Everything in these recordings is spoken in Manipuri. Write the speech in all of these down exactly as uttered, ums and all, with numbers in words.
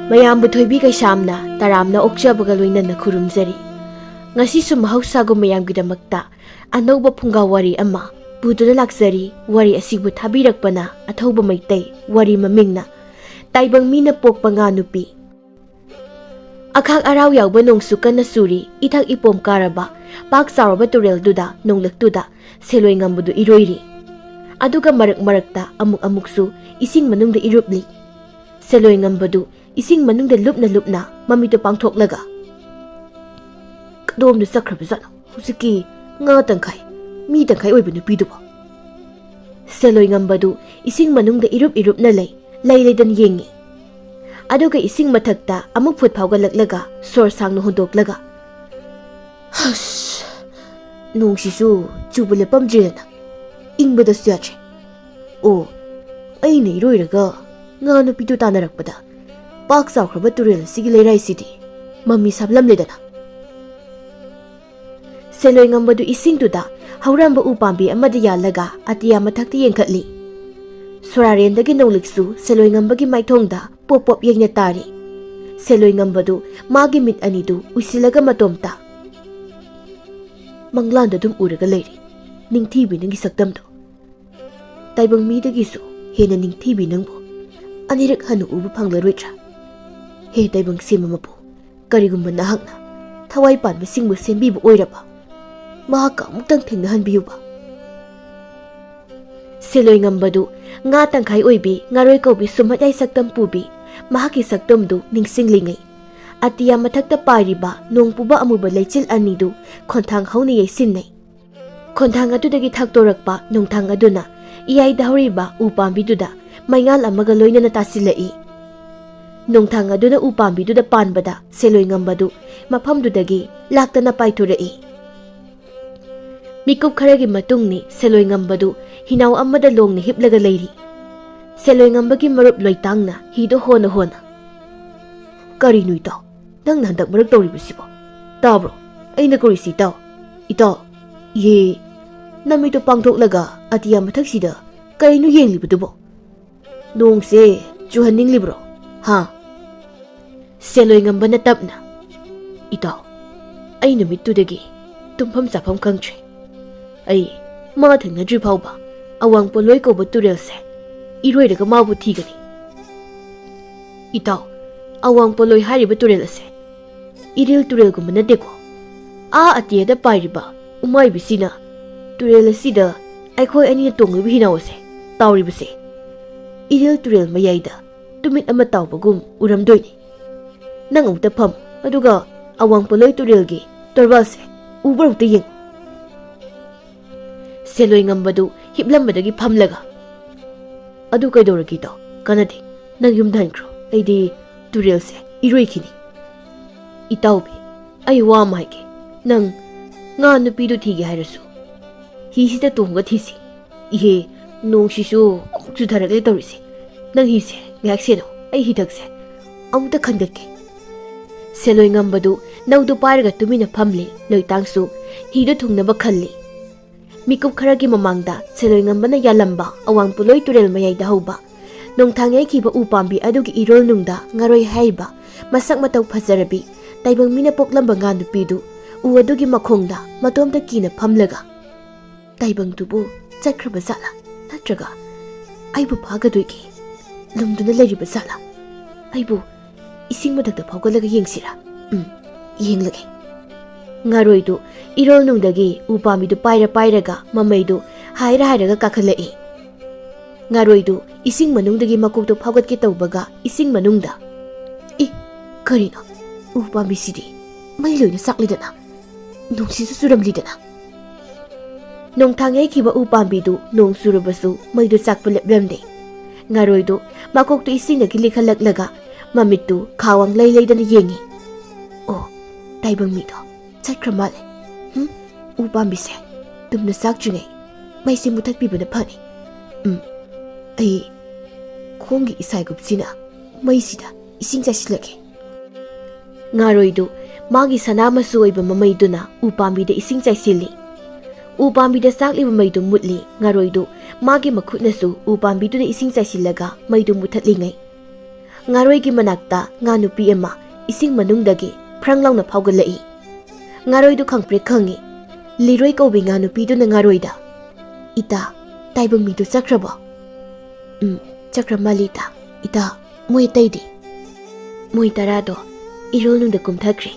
ꯃꯌꯥꯝꯕꯨ ꯊꯣꯏꯕꯤ ꯀꯩꯁꯥꯝꯅ ꯇꯔꯥꯝꯅ ꯑꯣꯛꯆꯕꯒ ꯂꯣꯏꯅꯅ ꯈꯨꯔꯨꯝꯖꯔꯤ꯫ ꯉꯁꯤꯁꯨ ꯃꯍꯧꯁꯥꯒꯨꯝ ꯃꯌꯥꯝꯒꯤꯗꯃꯛꯇ ꯑꯅꯧꯕ ꯐꯨꯡꯒꯥ ꯋꯥꯔꯤ ꯑꯃ ꯄꯨꯗꯨꯅ ꯂꯥꯛꯆꯔꯤ꯫ ꯋꯥꯔꯤ ꯑꯁꯤꯕꯨ ꯊꯥꯕꯤꯔꯛꯄꯅ ꯑꯊꯧꯕ ꯃꯩꯇꯩ, ꯋꯥꯔꯤ ꯃꯃꯤꯡꯅ ꯇꯥꯏꯕꯪ ꯃꯤꯅ ꯄꯣꯛꯄ ꯉꯥ ꯅꯨꯄꯤ꯫ ꯑꯈꯥꯛ ꯑꯔꯥꯎ ꯌꯥꯎꯕ ꯅꯣꯡꯁꯨ ꯀꯟꯅ ꯆꯨꯔꯤ꯫ ꯏꯊꯛ ꯏꯄꯣꯝ ꯀꯥꯔꯕ ꯄꯥꯛ ꯆꯥꯎꯔꯕ ꯇꯨꯔꯦꯜꯗꯨꯗ, ꯅꯣꯡꯂꯛꯇꯨꯗ ꯁꯦꯂꯣꯏ ꯉꯝꯕꯗꯨ ꯏꯔꯣꯏꯔꯤ꯫ ꯑꯗꯨꯒ ꯃꯔꯛ ꯃꯔꯛꯇ ꯑꯃꯨꯛ ꯑꯃꯨꯛꯁꯨ ꯏꯁꯤꯡ ꯃꯅꯨꯡꯗ ꯏꯔꯨꯞꯂꯤ꯫ ꯁꯦꯂꯣꯏ ꯉꯝꯕꯗꯨ ꯏꯁꯤꯡ ꯃꯅꯨꯡꯗ ꯂꯨꯞꯅ ꯂꯨꯞꯅ ꯃꯃꯤꯠꯇꯨ ꯄꯥꯡꯊꯣꯛꯂꯒ, "ꯀꯗꯣꯝꯗ ꯆꯠꯈ꯭ꯔꯕꯖꯥꯠꯅꯣ ꯍꯧꯖꯤꯛꯀꯤ ꯉꯥ ꯇꯪꯈꯥꯏ, ꯃꯤ ꯇꯪꯈꯥꯏ ꯑꯣꯏꯕ ꯅꯨꯄꯤꯗꯨꯕꯣ?" ꯁꯦꯂꯣꯏ ꯉꯝꯕꯗꯨ ꯏꯁꯤꯡ ꯃꯅꯨꯡꯗ ꯏꯔꯨꯞ ꯏꯔꯨꯞꯅ ꯂꯩ, ꯂꯩ ꯂꯩꯗꯅ ꯌꯦꯡꯉꯤ꯫ ꯑꯗꯨꯒ ꯏꯁꯤꯡ ꯃꯊꯛꯇ ꯑꯃꯨꯛ ꯐꯨꯠ ꯐꯥꯎꯒꯠꯂꯛꯂꯒ ꯁꯣꯔ ꯁꯥꯡꯅ ꯍꯣꯟꯗꯣꯛꯂꯒ, "ꯍꯁ, ꯅꯣꯡꯁꯤꯁꯨ ꯆꯨꯕ ꯂꯦꯞꯄꯝꯗ꯭ꯔꯦꯗꯅ, ꯏꯪꯕꯗꯁꯨ ꯌꯥꯗ꯭ꯔꯦ꯫ ꯑꯣ, ꯑꯩꯅ ꯏꯔꯣꯏꯔꯒ ꯉꯥ ꯅꯨꯄꯤꯗꯨ ꯇꯥꯟꯅꯔꯛꯄꯗ ꯄꯥꯛ ꯆꯥꯎꯈ꯭ꯔꯕ ꯇꯨꯔꯦꯜ ꯑꯁꯤꯒꯤ ꯂꯩꯔꯥꯏꯁꯤꯗꯤ ꯃꯃꯤ ꯁꯥꯞꯂꯝꯂꯦꯗꯅ꯫" ꯁꯦꯂꯣꯏ ꯉꯝꯕꯗꯨ ꯏꯁꯤꯡꯗꯨꯗ ꯍꯧꯔꯝꯕ ꯎ ꯄꯥꯝꯕꯤ ꯑꯃꯗ ꯌꯥꯜꯂꯒ ꯑꯇꯤꯌꯥ ꯃꯊꯛꯇ ꯌꯦꯡꯈꯠꯂꯤ꯫ ꯁꯣꯔꯥꯔꯦꯟꯗꯒꯤ ꯅꯣꯡꯂꯤꯛꯁꯨ ꯁꯦꯂꯣꯏ ꯉꯝꯕꯒꯤ ꯃꯥꯏꯊꯣꯡꯗ ꯄꯣꯞ ꯄꯣꯞ ꯌꯩꯅ ꯇꯥꯔꯤ꯫ ꯁꯦꯂꯣꯏ ꯉꯝꯕꯗꯨ ꯃꯥꯒꯤ ꯃꯤꯠ ꯑꯅꯤꯗꯨ ꯎꯏꯁꯤꯜꯂꯒ ꯃꯇꯣꯝꯇ, "ꯃꯪꯂꯥꯟꯗ ꯑꯗꯨꯝ ꯎꯔꯒ ꯂꯩꯔꯦ ꯅꯤꯡꯊꯤꯕꯤ ꯅꯪꯒꯤ ꯁꯛꯇꯝꯗꯣ꯫ ꯇꯥꯏꯕꯪ ꯃꯤꯗꯒꯤꯁꯨ ꯍꯦꯟꯅ ꯅꯤꯡꯊꯤꯕꯤ ꯅꯪꯕꯨ ꯑꯅꯤꯔꯛ ꯍꯟꯅ ꯎꯕ ꯐꯪꯂꯔꯣꯏꯗ꯭ꯔꯥ? ꯍꯦ ꯇꯥꯏꯕꯪ ꯁꯦꯝꯕ ꯃꯄꯨ, ꯀꯔꯤꯒꯨꯝꯕ ꯅꯍꯥꯛꯅ ꯊꯋꯥꯏ ꯄꯥꯟꯕꯁꯤꯡꯕꯨ ꯁꯦꯝꯕꯤꯕ ꯑꯣꯏꯔꯕ, ꯃꯍꯥꯛꯀ ꯑꯃꯨꯛꯇꯪ ꯊꯦꯡꯅꯍꯟꯕꯤꯌꯨꯕ꯫" ꯁꯦꯂꯣꯏ ꯉꯝꯕꯗꯨ ꯉꯥ ꯇꯪꯈꯥꯏ ꯑꯣꯏꯕꯤ ꯉꯥꯔꯣꯏ ꯀꯧꯕꯤ ꯁꯨꯝꯍꯠꯌꯥꯏ ꯁꯛꯇꯝ ꯄꯨꯕꯤ ꯃꯍꯥꯛꯀꯤ ꯁꯛꯇꯝꯗꯨ ꯅꯤꯡꯁꯤꯡꯂꯤꯉꯩ, ꯑꯇꯤꯌꯥ ꯃꯊꯛꯇ ꯄꯥꯏꯔꯤꯕ ꯅꯣꯡ ꯄꯨꯕ ꯑꯃꯨꯕ ꯂꯩꯆꯤꯜ ꯑꯅꯤꯗꯨ ꯈꯣꯟꯊꯥꯡ ꯍꯧꯅ ꯌꯩꯁꯤꯟꯅꯩ꯫ ꯈꯣꯟꯊꯥꯡ ꯑꯗꯨꯗꯒꯤ ꯊꯛꯇꯣꯔꯛꯄ ꯅꯣꯡꯊꯥꯡ ꯑꯗꯨꯅ ꯏꯌꯥꯏꯗ ꯍꯧꯔꯤꯕ ꯎ ꯄꯥꯝꯕꯤꯗꯨꯗ ꯃꯩꯉꯥꯜ ꯑꯃꯒ ꯂꯣꯏꯅꯅ ꯇꯥꯁꯤꯜꯂꯛꯏ꯫ ꯅꯣꯡꯊꯥꯡ ꯑꯗꯨꯅ ꯎ ꯄꯥꯝꯕꯤꯗꯨꯗ ꯄꯥꯟꯕꯗ ꯁꯦꯂꯣꯏ ꯉꯝꯕꯗꯨ ꯃꯐꯝꯗꯨꯗꯒꯤ ꯂꯥꯛꯇꯅ ꯄꯥꯏꯊꯣꯔꯛꯏ꯫ ꯃꯤꯀꯨꯞ ꯈꯔꯒꯤ ꯃꯇꯨꯡꯅꯤ ꯁꯦꯂꯣꯏ ꯉꯝꯕꯗꯨ ꯍꯤꯅꯥꯎ ꯑꯃꯗ ꯂꯣꯡꯅ ꯍꯤꯞꯂꯒ ꯂꯩꯔꯤ꯫ ꯁꯦꯂꯣꯏ ꯉꯝꯕꯒꯤ ꯃꯔꯨꯞ ꯂꯣꯏꯇꯥꯡꯅ ꯍꯤꯗꯨ ꯍꯣꯅ ꯍꯣꯅ, "ꯀꯔꯤꯅꯣ ꯏꯇꯥꯎ, ꯅꯪꯅ ꯍꯟꯗꯛ ꯃꯔꯛ ꯇꯧꯔꯤꯕꯁꯤꯕꯣ? ꯇꯥꯕ꯭ꯔꯣ? ꯑꯩꯅ ꯀꯧꯔꯤꯁꯤ ꯏꯇꯥꯎ, ꯏꯇꯥꯎ꯫ ꯏꯍꯦ, ꯅꯃꯤꯠꯇꯣ ꯄꯥꯡꯊꯣꯛꯂꯒ ꯑꯇꯤꯌꯥ ꯃꯊꯛꯁꯤꯗ ꯀꯔꯤꯅꯣ ꯌꯦꯡꯂꯤꯕꯗꯨꯕꯣ? ꯅꯣꯡꯁꯦ ꯆꯨꯍꯟꯅꯤꯡꯂꯤꯕ꯭ꯔꯣ? ꯍꯥ?" ꯁꯦꯂꯣꯏ ꯉꯝꯕꯅ ꯇꯞꯅ, "ꯏꯇꯥꯎ, ꯑꯩ ꯅꯨꯃꯤꯠꯇꯨꯗꯒꯤ ꯇꯨꯝꯐꯝ ꯆꯥꯐꯝ ꯈꯪꯗ꯭ꯔꯦ꯫ ꯑꯩ ꯃꯥ ꯊꯦꯡꯅꯗ꯭ꯔꯤ ꯐꯥꯎꯕ ꯑꯋꯥꯡ ꯄꯣꯂꯣꯏ ꯀꯧꯕ ꯇꯨꯔꯦꯜꯁꯦ ꯏꯔꯣꯏꯔꯒ ꯃꯥꯕꯨ ꯊꯤꯒꯅꯤ꯫ ꯏꯇꯥꯎ, ꯑꯋꯥꯡ ꯄꯣꯂꯣꯏ ꯍꯥꯏꯔꯤꯕ ꯇꯨꯔꯦꯜ ꯑꯁꯦ ꯏꯔꯤꯜ ꯇꯨꯔꯦꯜꯒꯨꯝꯕ ꯅꯠꯇꯦꯀꯣ꯫ ꯑꯥ ꯑꯇꯤꯌꯥꯗ ꯄꯥꯏꯔꯤꯕ ꯎꯃꯥꯏꯕꯤꯁꯤꯅ ꯇꯨꯔꯦꯜ ꯑꯁꯤꯗ ꯑꯩꯈꯣꯏ ꯑꯅꯤꯅ ꯇꯣꯡꯂꯤꯕ ꯍꯤꯅꯥꯎ ꯑꯁꯦ ꯇꯥꯎꯔꯤꯕꯁꯦ ꯏꯔꯤꯜ ꯇꯨꯔꯦꯜ ꯃꯌꯥꯏꯗ ꯇꯨꯃꯤꯠ ꯑꯃ ꯇꯥꯎꯕꯒꯨꯝ ꯎꯔꯝꯗꯣꯏꯅꯤ꯫ ꯅꯪ ꯑꯃꯨꯛꯇ ꯐꯝ, ꯑꯗꯨꯒ ꯑꯋꯥꯡ ꯄꯣꯂꯣꯏ ꯇꯨꯔꯦꯜꯒꯤ ꯇꯣꯔꯕꯥꯜꯁꯦ ꯎꯕ꯭ꯔꯥ ꯑꯃꯨꯛꯇ ꯌꯦꯡꯉꯨ꯫" ꯁꯦꯂꯣꯏ ꯉꯝꯕꯗꯨ ꯍꯤꯞꯂꯝꯕꯗꯒꯤ ꯐꯝꯂꯒ, "ꯑꯗꯨ ꯀꯩꯗꯧꯔꯒꯦ ꯏꯇꯥꯎ? ꯀꯥꯟꯅꯗꯦ, ꯅꯪ ꯌꯨꯝꯗ ꯍꯟꯈ꯭ꯔꯣ꯫ ꯑꯩꯗꯤ ꯇꯨꯔꯦꯜꯁꯦ ꯏꯔꯣꯏꯈꯤꯅꯤ꯫" "ꯏꯇꯥꯎꯕꯤ, ꯑꯩ ꯋꯥ ꯑꯃ ꯍꯥꯏꯒꯦ꯫ ꯅꯪ ꯉꯥ ꯅꯨꯄꯤꯗꯨ ꯊꯤꯒꯦ ꯍꯥꯏꯔꯁꯨ ꯍꯤꯁꯤꯗ ꯇꯣꯡꯉꯒ ꯊꯤꯁꯤ꯫ ꯏꯍꯦ, ꯅꯣꯡꯁꯤꯁꯨ ꯑꯃꯨꯛ ꯆꯨꯊꯔꯛꯂꯦ ꯇꯧꯔꯤꯁꯦ꯫ ꯅꯪ ꯍꯤꯁꯦ ꯉꯥꯏꯍꯥꯛ ꯁꯦꯟꯅꯧ, ꯑꯩ ꯍꯤꯊꯛꯁꯦ ꯑꯃꯨꯛꯇ ꯈꯟꯒꯠꯀꯦ꯫" ꯁꯦꯂꯣꯏ ꯉꯝꯕꯗꯨ ꯅꯧꯗꯨ ꯄꯥꯏꯔꯒ ꯇꯨꯃꯤꯟꯅ ꯐꯝꯂꯤ꯫ ꯂꯣꯏꯇꯥꯡꯁꯨ ꯍꯤꯗꯨ ꯊꯨꯡꯅꯕ ꯈꯜꯂꯤ꯫ ꯃꯤꯀꯨꯞ ꯈꯔꯒꯤ ꯃꯃꯥꯡꯗ ꯁꯦꯂꯣꯏ ꯉꯝꯕꯅ ꯌꯥꯜꯂꯝꯕ ꯑꯋꯥꯡ ꯄꯣꯂꯣꯏ ꯇꯨꯔꯦꯜ ꯃꯌꯥꯏꯗ ꯍꯧꯕ ꯅꯣꯡꯊꯥꯡ ꯌꯩꯈꯤꯕ ꯎ ꯄꯥꯝꯕꯤ ꯑꯗꯨꯒꯤ ꯏꯔꯣꯜ ꯅꯨꯡꯗ ꯉꯥꯔꯣꯏ ꯍꯥꯏꯔꯤꯕ ꯃꯁꯛ ꯃꯇꯧ ꯐꯖꯔꯕꯤ ꯇꯥꯏꯕꯪ ꯃꯤꯅ ꯄꯣꯛꯂꯝꯕ ꯉꯥ ꯅꯨꯄꯤꯗꯨ ꯎ ꯑꯗꯨꯒꯤ ꯃꯈꯣꯡꯗ ꯃꯇꯣꯝꯇ ꯀꯤꯅ ꯐꯝꯂꯒ, "ꯇꯥꯏꯕꯪꯗꯨꯕꯨ ꯆꯠꯈ꯭ꯔꯕ ꯖꯥꯠꯂꯥ? ꯅꯠꯇ꯭ꯔꯒ ꯑꯩꯕꯨ ꯐꯥꯒꯗꯣꯏꯒꯤ ꯂꯨꯝꯗꯨꯅ ꯂꯩꯔꯤꯕ ꯖꯥꯠꯂꯥ? ꯑꯩꯕꯨ ꯏꯁꯤꯡ ꯃꯊꯛꯇ ꯐꯥꯎꯒꯠꯂꯒ ꯌꯦꯡꯁꯤꯔꯥ? ꯎꯝ, ꯌꯦꯡꯂꯒꯦ꯫" ꯉꯥꯔꯣꯏꯗꯨ ꯏꯔꯣꯜ ꯅꯨꯡꯗꯒꯤ ꯎ ꯄꯥꯝꯕꯤꯗꯨ ꯄꯥꯏꯔ ꯄꯥꯏꯔꯒ ꯃꯃꯩꯗꯨ ꯍꯥꯏꯔ ꯍꯥꯏꯔꯒ ꯀꯥꯈꯠꯂꯛꯏ꯫ ꯉꯥꯔꯣꯏꯗꯨ ꯏꯁꯤꯡ ꯃꯅꯨꯡꯗꯒꯤ ꯃꯀꯣꯛꯇꯨ ꯐꯥꯎꯒꯠꯀꯦ ꯇꯧꯕꯒ ꯏꯁꯤꯡ ꯃꯅꯨꯡꯗ, "ꯏ, ꯀꯔꯤꯅꯣ? ꯎ ꯄꯥꯝꯕꯤꯁꯤꯗꯤ ꯃꯩ ꯂꯣꯏꯅ ꯆꯥꯛꯂꯤꯗꯅ, ꯅꯣꯡꯁꯤꯁꯨ ꯆꯨꯔꯝꯂꯤꯗꯅ꯫" ꯅꯣꯡꯊꯥꯡ ꯌꯩꯈꯤꯕ ꯎ ꯄꯥꯝꯕꯤꯗꯨ ꯅꯣꯡ ꯆꯨꯔꯕꯁꯨ ꯃꯩꯗꯨ ꯆꯥꯛꯄ ꯂꯦꯞꯂꯝꯗꯦ꯫ ꯉꯥꯔꯣꯏꯗꯨ ꯃꯀꯣꯛꯇꯨ ꯏꯁꯤꯡꯗꯒꯤ ꯂꯤꯈꯠꯂꯛꯂꯒ ꯃꯃꯤꯠꯇꯨ ꯈꯥꯋꯥꯡ ꯂꯩ ꯂꯩꯗꯅ ꯌꯦꯡꯉꯤ꯫ "ꯑꯣ, ꯇꯥꯏꯕꯪ ꯃꯤꯗꯣ ꯆꯠꯈ꯭ꯔ ꯃꯥꯜꯂꯦ꯫ ꯍꯨꯝ, ꯎ ꯄꯥꯝꯕꯤꯁꯦ ꯇꯨꯝꯅ ꯆꯥꯛꯇ꯭ꯔꯤꯉꯩ ꯃꯩꯁꯦ ꯃꯨꯊꯠꯄꯤꯕꯅ ꯐꯅꯤ꯫ ꯎꯝ, ꯑꯩ ꯈꯣꯡꯒꯤ ꯏꯁꯥꯏꯒꯨꯞꯁꯤꯅ ꯃꯩꯁꯤꯗ ꯏꯁꯤꯡ ꯆꯥꯏꯁꯤꯜꯂꯒꯦ꯫" ꯉꯥꯔꯣꯏꯗꯨ ꯃꯥꯒꯤ ꯁꯅꯥ ꯃꯆꯨ ꯑꯣꯏꯕ ꯃꯃꯩꯗꯨꯅ ꯎ ꯄꯥꯝꯕꯤꯗ ꯏꯁꯤꯡ ꯆꯥꯏꯁꯤꯜꯂꯤ꯫ ꯎ ꯄꯥꯝꯕꯤꯗ ꯆꯥꯛꯂꯤꯕ ꯃꯩꯗꯨ ꯃꯨꯠꯂꯤ꯫ ꯉꯥꯔꯣꯏꯗꯨ ꯃꯥꯒꯤ ꯃꯈꯨꯠꯅꯁꯨ ꯎ ꯄꯥꯝꯕꯤꯗꯨꯗ ꯏꯁꯤꯡ ꯆꯥꯏꯁꯤꯜꯂꯒ ꯃꯩꯗꯨ ꯃꯨꯊꯠꯂꯤꯉꯩ, ꯉꯥꯔꯣꯏꯒꯤ ꯃꯅꯥꯛꯇ ꯉꯥ ꯅꯨꯄꯤ ꯑꯃ ꯏꯁꯤꯡ ꯃꯅꯨꯡꯗꯒꯤ ꯐ꯭ꯔꯪ ꯂꯥꯎꯅ ꯐꯥꯎꯒꯠꯂꯛꯏ꯫ ꯉꯥꯔꯣꯏꯗꯨ ꯈꯪꯄ꯭ꯔꯦꯛ ꯈꯪꯉꯤ꯫ ꯂꯤꯔꯣꯏ ꯀꯧꯕꯤ ꯉꯥ ꯅꯨꯄꯤꯗꯨꯅ ꯉꯥꯔꯣꯏꯗ, "ꯏꯇꯥ, ꯇꯥꯏꯕꯪ ꯃꯤꯗꯨ ꯆꯠꯈ꯭ꯔꯕꯣ?" "ꯎꯝ, ꯆꯠꯈ꯭ꯔ ꯃꯥꯜꯂꯤ ꯏꯇꯥ꯫ ꯏꯇꯥ, ꯃꯣꯏ ꯑꯇꯩꯗꯤ?" "ꯃꯣꯏ ꯇꯔꯥꯗꯣ ꯏꯔꯣꯜꯅꯨꯡꯗ ꯀꯨꯝꯊꯈ꯭ꯔꯦ꯫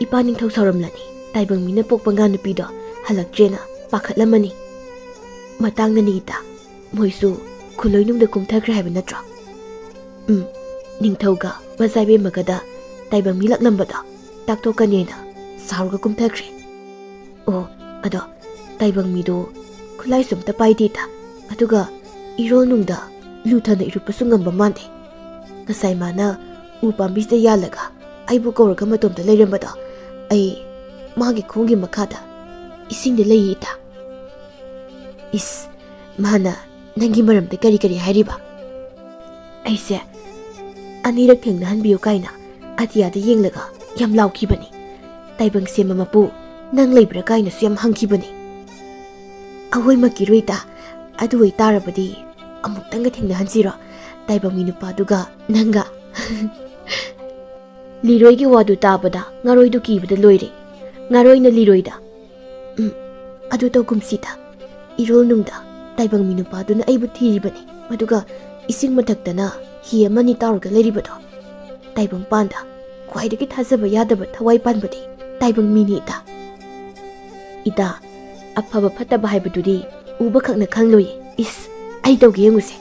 ꯏꯄꯥ ꯅꯤꯡꯊꯧ ꯁꯥꯎꯔꯝꯂꯅꯤ, ꯇꯥꯏꯕꯪ ꯃꯤꯅ ꯄꯣꯛꯄ ꯉꯥ ꯅꯨꯄꯤꯗꯣ ꯍꯜꯂꯛꯇ꯭ꯔꯦꯅ ꯄꯥꯈꯠꯂꯝꯃꯅꯤ꯫ ꯃꯇꯥꯡꯅꯅꯤ ꯏꯇꯥ, ꯃꯣꯏꯁꯨ ꯈꯨꯂꯣꯏꯅꯨꯡꯗ ꯀꯨꯝꯊꯈ꯭ꯔꯦ ꯍꯥꯏꯕ ꯅꯠꯇ꯭ꯔꯣ?" "ꯎꯝ, ꯅꯤꯡꯊꯧꯒ ꯃꯆꯥꯏꯕꯦꯝꯃꯒꯗ ꯇꯥꯏꯕꯪ ꯃꯤ ꯂꯥꯛꯂꯝꯕꯗꯣ ꯇꯥꯛꯇꯣꯛꯀꯅꯦꯅ ꯁꯥꯎꯔꯒ ꯀꯨꯝꯊꯈ꯭ꯔꯦ꯫" "ꯑꯣ, ꯑꯗꯣ ꯇꯥꯏꯕꯪ ꯃꯤꯗꯣ ꯈꯨꯠꯂꯥꯏꯁꯨ ꯑꯝꯇ ꯄꯥꯏꯗꯦꯗ, ꯑꯗꯨꯒ ꯏꯔꯣꯜꯅꯨꯡꯗ ꯂꯨꯊꯅ ꯏꯔꯨꯞꯄꯁꯨ ꯉꯝꯕ ꯃꯥꯟꯗꯦ꯫ ꯉꯁꯥꯏ ꯃꯥꯅ ꯎ ꯄꯥꯝꯕꯤꯁꯤꯗ ꯌꯥꯜꯂꯒ ꯑꯩꯕꯨ ꯀꯧꯔꯒ ꯃꯇꯣꯝꯇ ꯂꯩꯔꯝꯕꯗꯣ ꯑꯩ ꯃꯥꯒꯤ ꯈꯣꯡꯒꯤ ꯃꯈꯥꯗ ꯏꯁꯤꯡꯗ ꯂꯩꯌꯦ ꯏꯇꯥ꯫" "ꯏꯁ, ꯃꯥꯅ ꯅꯪꯒꯤ ꯃꯔꯝꯗ ꯀꯔꯤ ꯀꯔꯤ ꯍꯥꯏꯔꯤꯕ?" "ꯑꯩꯁꯦ ꯑꯅꯤꯔꯛ ꯊꯦꯡꯅꯍꯟꯕꯤꯌꯨ ꯀꯥꯏꯅ ꯑꯇꯤꯌꯥꯗ ꯌꯦꯡꯂꯒ ꯌꯥꯝ ꯂꯥꯎꯈꯤꯕꯅꯤ꯫ ꯇꯥꯏꯕꯪ ꯁꯦꯝꯕ ꯃꯄꯨ, ꯅꯪ ꯂꯩꯕ꯭ꯔꯥ ꯀꯥꯏꯅꯁꯨ ꯌꯥꯝ ꯍꯪꯈꯤꯕꯅꯤ꯫" "ꯑꯋꯣꯏꯃꯛꯀꯤꯔꯣ ꯏꯇꯥ? ꯑꯗꯨ ꯑꯣꯏꯇꯥꯔꯕꯗꯤ ꯑꯃꯨꯛꯇꯪꯒ ꯊꯦꯡꯅꯍꯟꯁꯤꯔꯣ, ꯇꯥꯏꯕꯪ ꯃꯤ ꯅꯨꯄꯥꯗꯨꯒ ꯅꯪꯒ?" ꯂꯤꯔꯣꯏꯒꯤ ꯋꯥꯗꯨ ꯇꯥꯕꯗ ꯉꯥꯔꯣꯏꯗꯨ ꯀꯤꯕꯗ ꯂꯣꯏꯔꯦ꯫ ꯉꯥꯔꯣꯏꯅ ꯂꯤꯔꯣꯏꯗ, "ꯎꯝ, ꯑꯗꯨ ꯇꯧꯒꯨꯝꯁꯤꯗ꯫ ꯏꯔꯣꯜꯅꯨꯡꯗ ꯇꯥꯏꯕꯪ ꯃꯤ ꯅꯨꯄꯥꯗꯨꯅ ꯑꯩꯕꯨ ꯊꯤꯔꯤꯕꯅꯤ, ꯑꯗꯨꯒ ꯏꯁꯤꯡ ꯃꯊꯛꯇꯅ ꯍꯤ ꯑꯃꯅꯤ ꯇꯥꯎꯔꯒ ꯂꯩꯔꯤꯕꯗꯣ꯫ ꯇꯥꯏꯕꯪ ꯄꯥꯟꯗ ꯈ꯭ꯋꯥꯏꯗꯒꯤ ꯊꯥꯖꯕ ꯌꯥꯗꯕ ꯊꯋꯥꯏ ꯄꯥꯟꯕꯗꯤ ꯇꯥꯏꯕꯪ ꯃꯤꯅꯤ ꯏꯇꯥ꯫" "ꯏꯇꯥ, ꯑꯐꯕ ꯐꯠꯇꯕ ꯍꯥꯏꯕꯗꯨꯗꯤ ꯎꯕ ꯈꯛꯅ ꯈꯪꯂꯣꯏꯌꯦ꯫ ꯏꯁ, ꯑꯩ ꯇꯧꯒꯦ ꯌꯦꯡꯉꯨꯁꯦ꯫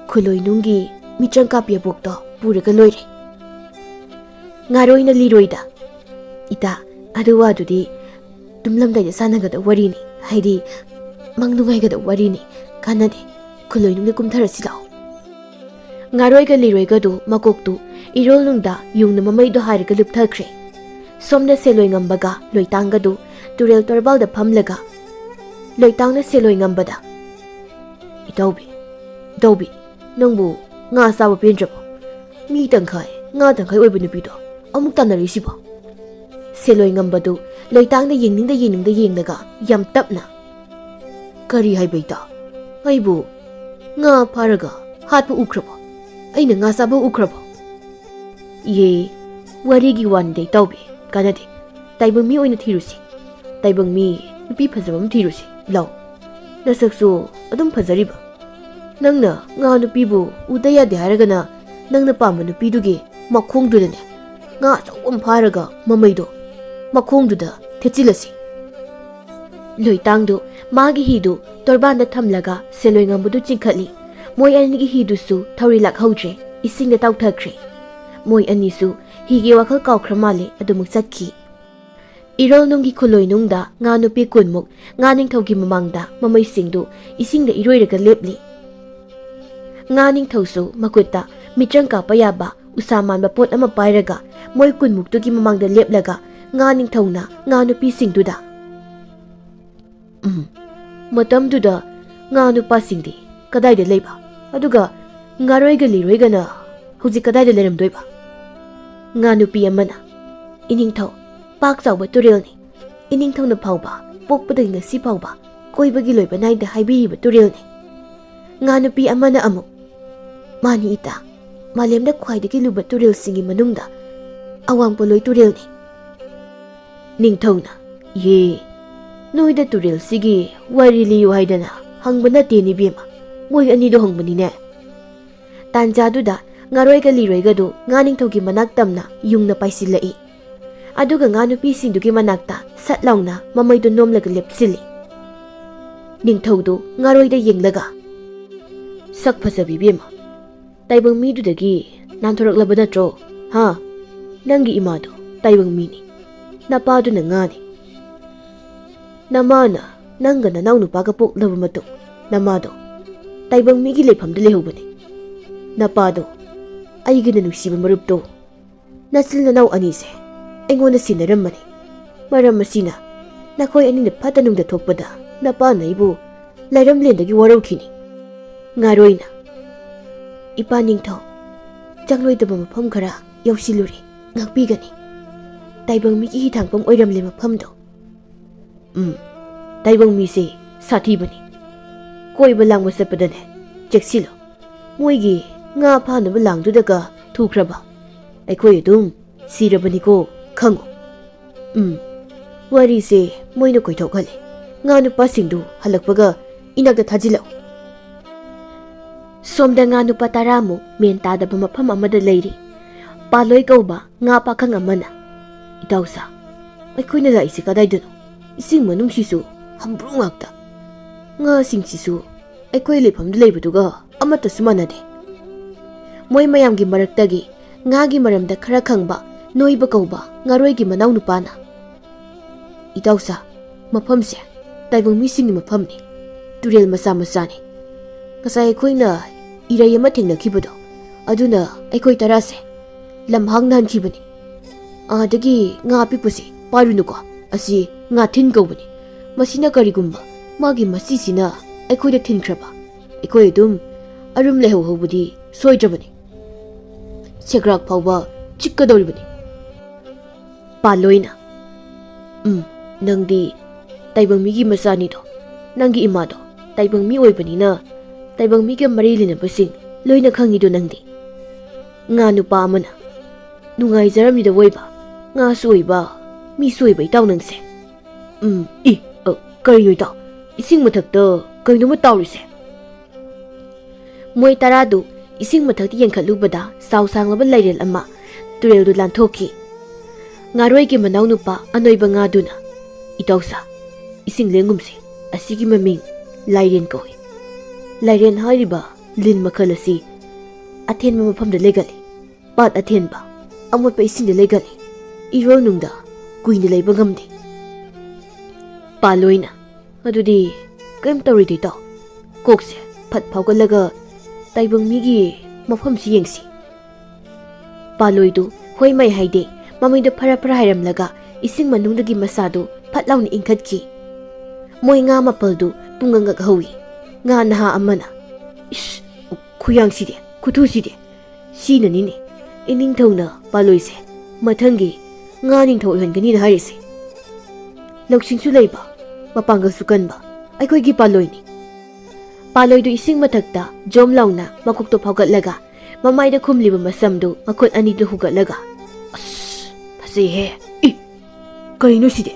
ꯈꯨꯂꯣꯏꯅꯨꯡꯒꯤ ꯃꯤꯆꯪ ꯀꯥꯞꯄꯤ ꯑꯕꯣꯛꯇꯣ ꯄꯨꯔꯒ ꯂꯣꯏꯔꯦ꯫" ꯉꯥꯔꯣꯏꯅ ꯂꯤꯔꯣꯏꯗ, "ꯏꯇꯥ, ꯑꯗꯨ ꯋꯥꯗꯨꯗꯤ ꯇꯨꯝꯂꯝꯗꯥꯏꯗ ꯁꯥꯟꯅꯒꯗꯕ ꯋꯥꯔꯤꯅꯤ, ꯍꯥꯏꯗꯤ ꯃꯪ ꯅꯨꯡꯉꯥꯏꯒꯗꯕ ꯋꯥꯔꯤꯅꯤ, ꯀꯥꯟꯅꯗꯦ꯫ ꯈꯨꯂꯣꯏꯅꯨꯡꯗ ꯀꯨꯝꯊꯔꯁꯤ ꯂꯥꯛꯑꯣ꯫" ꯉꯥꯔꯣꯏꯒ ꯂꯤꯔꯣꯏꯒꯗꯨ ꯃꯀꯣꯛꯇꯨ ꯏꯔꯣꯜꯅꯨꯡꯗ ꯌꯨꯡꯅ ꯃꯃꯩꯗꯣ ꯍꯥꯏꯔꯒ ꯂꯨꯞꯊꯈ꯭ꯔꯦ꯫ ꯁꯣꯝꯗ ꯁꯦꯂꯣꯏ ꯉꯝꯕꯒ ꯂꯣꯏꯇꯥꯡꯒꯗꯨ ꯇꯨꯔꯦꯜ ꯇꯣꯔꯕꯥꯜꯗ ꯐꯝꯂꯒ, ꯂꯣꯏꯇꯥꯡꯅ ꯁꯦꯂꯣꯏ ꯉꯝꯕꯗ, "ꯏꯇꯥꯎꯕꯤ, ꯏꯇꯥꯎꯕꯤ, ꯅꯪꯕꯨ ꯉꯥ ꯆꯥꯕ ꯄꯦꯟꯗ꯭ꯔꯕꯣ? ꯃꯤ ꯇꯪꯈꯥꯏ, ꯉꯥ ꯇꯪꯈꯥꯏ ꯑꯣꯏꯕ ꯅꯨꯄꯤꯗꯣ ꯑꯃꯨꯛ ꯇꯥꯟꯅꯔꯤꯁꯤꯕꯣ?" ꯁꯦꯂꯣꯏ ꯉꯝꯕꯗꯨ ꯂꯣꯏꯇꯥꯡꯗ ꯌꯦꯡꯅꯤꯡꯗ ꯌꯦꯡꯅꯤꯡꯗ ꯌꯦꯡꯂꯒ ꯌꯥꯝ ꯇꯞꯅ, "ꯀꯔꯤ ꯍꯥꯏꯕ ꯏꯇꯥ? ꯑꯩꯕꯨ ꯉꯥ ꯐꯥꯔꯒ ꯍꯥꯠꯄ ꯎꯈ꯭ꯔꯕꯣ? ꯑꯩꯅ ꯉꯥ ꯆꯥꯕ ꯎꯈ꯭ꯔꯕꯣ? ꯌꯦ, ꯋꯥꯔꯤꯒꯤ ꯋꯥꯅꯤꯗ ꯏꯇꯥꯎꯕꯤ, ꯀꯥꯟꯅꯗꯦ꯫ ꯇꯥꯏꯕꯪ ꯃꯤ ꯑꯣꯏꯅ ꯊꯤꯔꯨꯁꯤ꯫ ꯇꯥꯏꯕꯪ ꯃꯤ ꯅꯨꯄꯤ ꯐꯖꯕ ꯑꯃ ꯊꯤꯔꯨꯁꯤ꯫ ꯂꯥꯎ꯫ ꯅꯁꯛꯁꯨ ꯑꯗꯨꯝ ꯐꯖꯔꯤꯕ꯫ ꯅꯪꯅ ꯉꯥ ꯅꯨꯄꯤꯕꯨ ꯎꯗ ꯌꯥꯗꯦ ꯍꯥꯏꯔꯒꯅ ꯅꯪꯅ ꯄꯥꯝꯕ ꯅꯨꯄꯤꯗꯨꯒꯤ ꯃꯈꯣꯡꯗꯨꯗꯅꯦ ꯉꯥ ꯑꯆꯧꯕ ꯑꯃ ꯐꯥꯔꯒ ꯃꯃꯩꯗꯣ ꯃꯈꯣꯡꯗꯨꯗ ꯊꯦꯠꯆꯤꯜꯂꯁꯤ꯫ ꯂꯣꯏꯇꯥꯡꯗꯨ ꯃꯥꯒꯤ ꯍꯤꯗꯨ ꯇꯣꯔꯕꯥꯟꯗ ꯊꯝꯂꯒ ꯁꯦꯂꯣꯏ ꯉꯝꯕꯗꯨ ꯆꯤꯡꯈꯠꯂꯤ꯫ ꯃꯣꯏ ꯑꯅꯤꯒꯤ ꯍꯤꯗꯨꯁꯨ ꯊꯧꯔꯤ ꯂꯥꯛꯍꯧꯗ꯭ꯔꯦ, ꯏꯁꯤꯡꯗ ꯇꯥꯎꯊꯈ꯭ꯔꯦ꯫ ꯃꯣꯏ ꯑꯅꯤꯁꯨ ꯍꯤꯒꯤ ꯋꯥꯈꯜ ꯀꯥꯎꯈ꯭ꯔ ꯃꯥꯜꯂꯦ, ꯑꯗꯨꯃꯛ ꯆꯠꯈꯤ꯫ ꯏꯔꯣꯜꯅꯨꯡꯒꯤ ꯈꯨꯂꯣꯏꯅꯨꯡꯗ ꯉꯥ ꯅꯨꯄꯤ ꯀꯨꯟꯃꯨꯛ ꯉꯥ ꯅꯤꯡꯊꯧꯒꯤ ꯃꯃꯥꯡꯗ ꯃꯃꯩꯁꯤꯡꯗꯨ ꯏꯁꯤꯡꯗ ꯏꯔꯣꯏꯔꯒ ꯂꯦꯞꯂꯤ꯫ ꯉꯥ ꯅꯤꯡꯊꯧꯁꯨ ꯃꯈꯨꯠꯇ ꯃꯤꯇ꯭ꯔꯪ ꯀꯥꯞꯄ ꯌꯥꯕ ꯎꯁꯥ ꯃꯥꯟꯕ ꯄꯣꯠ ꯑꯃ ꯄꯥꯏꯔꯒ ꯃꯣꯏ ꯀꯨꯟꯃꯨꯛꯇꯨꯒꯤ ꯃꯃꯥꯡꯗ ꯂꯦꯞꯂꯒ ꯉꯥ ꯅꯤꯡꯊꯧꯅ ꯉꯥ ꯅꯨꯄꯤꯁꯤꯡꯗꯨꯗ, "ꯎꯝ, ꯃꯇꯝꯗꯨꯗ ꯉꯥ ꯅꯨꯄꯥꯁꯤꯡꯗꯤ ꯀꯗꯥꯏꯗ ꯂꯩꯕ? ꯑꯗꯨꯒ ꯉꯥꯔꯣꯏꯒ ꯂꯤꯔꯣꯏꯒꯅ ꯍꯧꯖꯤꯛ ꯀꯗꯥꯏꯗ ꯂꯩꯔꯝꯗꯣꯏꯕ?" ꯉꯥ ꯅꯨꯄꯤ ꯑꯃꯅ, "ꯏꯅꯤꯡꯊꯧ, ꯄꯥꯛ ꯆꯥꯎꯕ ꯇꯨꯔꯦꯜꯅꯤ꯫ ꯏꯅꯤꯡꯊꯧꯅ ꯐꯥꯎꯕ ꯄꯣꯛꯄꯗꯒꯤ ꯉꯁꯤ ꯐꯥꯎꯕ ꯀꯣꯏꯕꯒꯤ ꯂꯣꯏꯕ ꯅꯥꯏꯗ ꯍꯥꯏꯕꯤꯔꯤꯕ ꯇꯨꯔꯦꯜꯅꯤ꯫" ꯉꯥ ꯅꯨꯄꯤ ꯑꯃꯅ ꯑꯃꯨꯛ, "ꯃꯥꯅꯤ ꯏꯇꯥ, ꯃꯥꯂꯦꯝꯗ ꯈ꯭ꯋꯥꯏꯗꯒꯤ ꯂꯨꯕ ꯇꯨꯔꯦꯜꯁꯤꯡꯒꯤ ꯃꯅꯨꯡꯗ ꯑꯋꯥꯡ ꯄꯣꯂꯣꯏ ꯇꯨꯔꯦꯜꯅꯤ꯫" ꯅꯤꯡꯊꯧꯅ, "ꯌꯦ, ꯅꯣꯏꯗ ꯇꯨꯔꯦꯜꯁꯤꯒꯤ ꯋꯥꯔꯤ ꯂꯤꯌꯨ ꯍꯥꯏꯗꯅ ꯍꯪꯕ ꯅꯠꯇꯦꯅꯦ ꯏꯕꯦꯝꯃ, ꯃꯣꯏ ꯑꯅꯤꯗꯣ ꯍꯪꯕꯅꯤꯅꯦ꯫" ꯇꯥꯟꯖꯥꯗꯨꯗ ꯉꯥꯔꯣꯏꯒ ꯂꯤꯔꯣꯏꯒꯗꯨ ꯉꯥ ꯅꯤꯡꯊꯧꯒꯤ ꯃꯅꯥꯛ ꯇꯝꯅ ꯌꯨꯡꯅ ꯄꯥꯏꯁꯤꯜꯂꯛꯏ꯫ ꯑꯗꯨꯒ ꯉꯥ ꯅꯨꯄꯤꯁꯤꯡꯗꯨꯒꯤ ꯃꯅꯥꯛꯇ ꯁꯠ ꯂꯥꯎꯅ ꯃꯃꯩꯗꯨ ꯅꯣꯝꯂꯒ ꯂꯦꯞꯁꯤꯜꯂꯤ꯫ ꯅꯤꯡꯊꯧꯗꯨ ꯉꯥꯔꯣꯏꯗ ꯌꯦꯡꯂꯒ, "ꯁꯛ ꯐꯖꯕꯤ ꯏꯕꯦꯝꯃ, ꯇꯥꯏꯕꯪ ꯃꯤꯗꯨꯗꯒꯤ ꯅꯥꯟꯊꯣꯔꯛꯂꯕ ꯅꯠꯇ꯭ꯔꯣ? ꯍꯥ? ꯅꯪꯒꯤ ꯏꯃꯥꯗꯣ ꯇꯥꯏꯕꯪ ꯃꯤꯅꯤ, ꯅꯄꯥꯗꯨꯅ ꯉꯥꯅꯤ꯫ ꯅꯃꯥꯅ ꯅꯪꯒ ꯅꯅꯥꯎ ꯅꯨꯄꯥꯒ ꯄꯣꯛꯂꯕ ꯃꯇꯨꯡ ꯅꯃꯥꯗꯣ ꯇꯥꯏꯕꯪ ꯃꯤꯒꯤ ꯂꯩꯐꯝꯗ ꯂꯩꯍꯧꯕꯅꯤ꯫ ꯅꯄꯥꯗꯣ, ꯑꯩꯒꯤꯅ ꯅꯨꯡꯁꯤꯕ ꯃꯔꯨꯞꯇꯣ, ꯅꯆꯤꯟ ꯅꯅꯥꯎ ꯑꯅꯤꯁꯦ ꯑꯩꯉꯣꯟꯗ ꯁꯤꯟꯅꯔꯝꯕꯅꯤ꯫ ꯃꯔꯝ ꯑꯁꯤꯅ ꯅꯈꯣꯏ ꯑꯅꯤꯅ ꯐꯠꯇ ꯅꯨꯡꯗ ꯊꯣꯛꯄꯗ ꯅꯄꯥꯅ ꯑꯩꯕꯨ ꯂꯥꯏꯔꯝꯂꯦꯟꯗꯒꯤ ꯋꯥꯔꯧꯈꯤꯅꯤ꯫" ꯉꯥꯔꯣꯏꯅ, "ꯏꯄꯥ ꯅꯤꯡꯊꯧ, ꯆꯪꯂꯣꯏꯗꯕ ꯃꯐꯝ ꯈꯔ ꯌꯧꯁꯤꯜꯂꯨꯔꯦ, ꯉꯥꯛꯄꯤꯒꯅꯤ꯫ ꯇꯥꯏꯕꯪ ꯃꯤꯒꯤ ꯍꯤꯊꯥꯡꯐꯝ ꯑꯣꯏꯔꯝꯂꯦ ꯃꯐꯝꯗꯣ꯫" ꯎꯝ, ꯇꯥꯏꯕꯪ ꯃꯤꯁꯦ ꯁꯥꯊꯤꯕꯅꯤ꯫ ꯀꯣꯏꯕ ꯂꯥꯡꯕ ꯆꯠꯄꯗꯅꯦ, ꯆꯦꯛꯁꯤꯜꯂꯨ꯫ ꯃꯣꯏꯒꯤ ꯉꯥ ꯐꯥꯅꯕ ꯂꯥꯡꯗꯨꯗꯒ ꯊꯨꯈ꯭ꯔꯕ꯫ ꯑꯩꯈꯣꯏ ꯑꯗꯨꯝ ꯁꯤꯔꯕꯅꯤꯀꯣ, ꯈꯪꯉꯨ꯫ ꯎꯝ, ꯋꯥꯔꯤꯁꯦ ꯃꯣꯏꯅ ꯀꯣꯏꯊꯣꯛꯍꯜꯂꯦ꯫ ꯉꯥ ꯅꯨꯄꯥꯁꯤꯡꯗꯨ ꯍꯜꯂꯛꯄꯒ ꯏꯅꯥꯛꯇ ꯊꯥꯖꯤꯜꯂꯛꯎ꯫ ꯁꯣꯝꯗ ꯉꯥ ꯅꯨꯄꯥ ꯇꯔꯥꯃꯨꯛ ꯃꯦꯟ ꯇꯥꯗꯕ ꯃꯐꯝ ꯑꯃꯗ ꯂꯩꯔꯤ꯫ ꯄꯥꯂꯣꯏ ꯀꯧꯕ ꯉꯥ ꯄꯥꯈꯪ ꯑꯃꯅ, "ꯏꯇꯥꯎꯁꯥ, ꯑꯩꯈꯣꯏꯅ ꯂꯥꯛꯏꯁꯤ ꯀꯗꯥꯏꯗꯅꯣ? ꯏꯁꯤꯡ ꯃꯅꯨꯡꯁꯤꯁꯨ ꯍꯝꯕ꯭ꯔꯨ ꯉꯥꯛꯇ꯫ ꯉꯥꯁꯤꯡꯁꯤꯁꯨ ꯑꯩꯈꯣꯏ ꯂꯩꯐꯝꯗ ꯂꯩꯕꯗꯨꯒ ꯑꯃꯠꯇꯁꯨ ꯃꯥꯟꯅꯗꯦ꯫ ꯃꯣꯏ ꯃꯌꯥꯝꯒꯤ ꯃꯔꯛꯇꯒꯤ ꯉꯥꯒꯤ ꯃꯔꯝꯗ ꯈꯔ ꯈꯪꯕ ꯅꯣꯏꯕ ꯀꯧꯕ ꯉꯥꯔꯣꯏꯒꯤ ꯃꯅꯥꯎ ꯅꯨꯄꯥꯅ, ꯏꯇꯥꯎꯁꯥ, ꯃꯐꯝꯁꯦ ꯇꯥꯏꯕꯪ ꯃꯤꯁꯤꯡꯒꯤ ꯃꯐꯝꯅꯤ꯫ ꯇꯨꯔꯦꯜ ꯃꯆꯥ ꯃꯆꯥꯅꯤ꯫ ꯉꯁꯥꯏ ꯑꯩꯈꯣꯏꯅ ꯏꯔꯩ ꯑꯃ ꯊꯦꯡꯅꯈꯤꯕꯗꯣ, ꯑꯗꯨꯅ ꯑꯩꯈꯣꯏ ꯇꯔꯥꯁꯦ ꯂꯝꯍꯥꯡ ꯅꯥꯟꯈꯤꯕꯅꯤ꯫ ꯑꯥꯗꯒꯤ ꯉꯥ ꯑꯄꯤꯛꯄꯁꯤ ꯄꯥꯏꯔꯨꯅꯨꯀꯣ, ꯑꯁꯤ ꯉꯥꯊꯤꯟ ꯀꯧꯕꯅꯤ꯫ ꯃꯁꯤꯅ ꯀꯔꯤꯒꯨꯝꯕ ꯃꯥꯒꯤ ꯃꯆꯤꯁꯤꯅ ꯑꯩꯈꯣꯏꯗ ꯊꯤꯟꯈ꯭ꯔꯕ, ꯑꯩꯈꯣꯏ ꯑꯗꯨꯝ ꯑꯔꯨꯝ ꯂꯩꯍꯧꯍꯧꯕꯗꯤ ꯁꯣꯏꯗ꯭ꯔꯕꯅꯤ꯫ ꯁꯦꯒ꯭ꯔꯥꯛ ꯐꯥꯎꯕ ꯆꯤꯛꯀꯗꯧꯔꯤꯕꯅꯤ꯫" ꯄꯥꯂꯣꯏꯅ, "ꯎꯝ, ꯅꯪꯗꯤ ꯇꯥꯏꯕꯪ ꯃꯤꯒꯤ ꯃꯆꯥꯅꯤꯗꯣ, ꯅꯪꯒꯤ ꯏꯃꯥꯗꯣ ꯇꯥꯏꯕꯪ ꯃꯤ ꯑꯣꯏꯕꯅꯤꯅ ꯇꯥꯏꯕꯪ ꯃꯤꯒ ꯃꯔꯤ ꯂꯩꯅꯕꯁꯤꯡ ꯂꯣꯏꯅ ꯈꯪꯉꯤꯗꯣ ꯅꯪꯗꯤ꯫" ꯉꯥ ꯅꯨꯄꯥ ꯑꯃꯅ, "ꯅꯨꯡꯉꯥꯏꯖꯔꯝꯅꯤꯗ ꯑꯣꯏꯕ, ꯉꯥꯁꯨ ꯑꯣꯏꯕ, ꯃꯤꯁꯨ ꯑꯣꯏꯕ ꯏꯇꯥꯎ ꯅꯪꯁꯦ꯫ ꯎꯝ, ꯏ, ꯑ, ꯀꯔꯤꯅꯣ ꯏꯇꯥꯎ? ꯏꯁꯤꯡ ꯃꯊꯛꯇ ꯀꯩꯅꯣꯝꯃ ꯇꯥꯎꯔꯤꯁꯦ?" ꯃꯣꯏ ꯇꯔꯥꯗꯨ ꯏꯁꯤꯡ ꯃꯊꯛꯇ ꯌꯦꯡꯈꯠꯂꯨꯕꯗ ꯆꯥꯎ ꯁꯥꯡꯂꯕ ꯂꯥꯏꯔꯦꯜ ꯑꯃ ꯇꯨꯔꯦꯜꯗꯨ ꯂꯥꯟꯊꯣꯛꯈꯤ꯫ ꯉꯥꯔꯣꯏꯒꯤ ꯃꯅꯥꯎꯅꯨꯄꯥ ꯑꯅꯣꯏꯕ ꯉꯥꯗꯨꯅ, "ꯏꯇꯥꯎꯁꯥ, ꯏꯁꯤꯡ ꯂꯦꯡꯒꯨꯝꯁꯦ, ꯑꯁꯤꯒꯤ ꯃꯃꯤꯡ ꯂꯥꯏꯔꯦꯟ ꯀꯧꯏ꯫ ꯂꯥꯏꯔꯦꯟ ꯍꯥꯏꯔꯤꯕ ꯂꯤꯟ ꯃꯈꯜ ꯑꯁꯤ ꯑꯊꯦꯟꯕ ꯃꯐꯝꯗ ꯂꯩꯒꯜꯂꯤ꯫ ꯄꯥꯠ ꯑꯊꯦꯟꯕ, ꯑꯃꯣꯠꯄ ꯏꯁꯤꯡꯗ ꯂꯩꯒꯜꯂꯤ꯫ ꯏꯔꯣꯜ ꯅꯨꯡꯗ ꯀꯨꯏꯅ ꯂꯩꯕ ꯉꯝꯗꯦ꯫" ꯄꯥꯂꯣꯏꯅ, "ꯑꯗꯨꯗꯤ ꯀꯔꯤꯝ ꯇꯧꯔꯣꯏꯗꯣꯏ ꯇꯥꯎ꯫ ꯀꯣꯛꯁꯦ ꯐꯠ ꯐꯥꯎꯒꯠꯂꯒ ꯇꯥꯏꯕꯪ ꯃꯤꯒꯤ ꯃꯐꯝꯁꯤ ꯌꯦꯡꯁꯤ꯫" ꯄꯥꯂꯣꯏꯗꯨ ꯍꯣꯏ ꯃꯥꯏ ꯍꯥꯏꯗꯦ, ꯃꯃꯩꯗꯨ ꯐꯔ ꯐꯔ ꯍꯥꯏꯔꯝꯂꯒ ꯏꯁꯤꯡ ꯃꯅꯨꯡꯗꯒꯤ ꯃꯁꯥꯗꯨ ꯐꯠ ꯂꯥꯎꯅ ꯏꯟꯈꯠꯈꯤ꯫ ꯃꯣꯏ ꯉꯥ ꯃꯥꯄꯜꯗꯨ ꯄꯨꯡꯉꯛ ꯉꯛꯍꯧꯏ꯫ ꯉꯥ ꯅꯍꯥ ꯑꯃꯅ, "ꯏꯁ, ꯈꯨꯌꯥꯡꯁꯤꯗꯤ, ꯈꯨꯊꯨꯁꯤꯗꯤ! ꯁꯤꯅꯅꯤꯅꯦ ꯏꯅꯤꯡꯊꯧꯅ ꯄꯥꯂꯣꯏꯁꯦ ꯃꯊꯪꯒꯤ ꯉꯥ ꯅꯤꯡꯊꯧ ꯑꯣꯏꯍꯟꯒꯅꯤꯅ ꯍꯥꯏꯔꯤꯁꯦ꯫ ꯂꯧꯁꯤꯡꯁꯨ ꯂꯩꯕ, ꯃꯄꯥꯡꯒꯜꯁꯨ ꯀꯟꯕ ꯑꯩꯈꯣꯏꯒꯤ ꯄꯥꯂꯣꯏꯅꯤ꯫" ꯄꯥꯂꯣꯏꯗꯨ ꯏꯁꯤꯡ ꯃꯊꯛꯇ ꯖꯣꯝ ꯂꯥꯎꯅ ꯃꯀꯣꯛꯇꯣ ꯐꯥꯎꯒꯠꯂꯒ ꯃꯃꯥꯏꯗ ꯈꯨꯝꯂꯤꯕ ꯃꯁꯝꯗꯨ ꯃꯈꯨꯠ ꯑꯅꯤꯗꯨ ꯍꯨꯒꯠꯂꯒ, "ꯑꯁ, ꯐꯖꯩꯍꯦ꯫ ꯏ, ꯀꯩꯅꯣ ꯁꯤꯗꯤ?"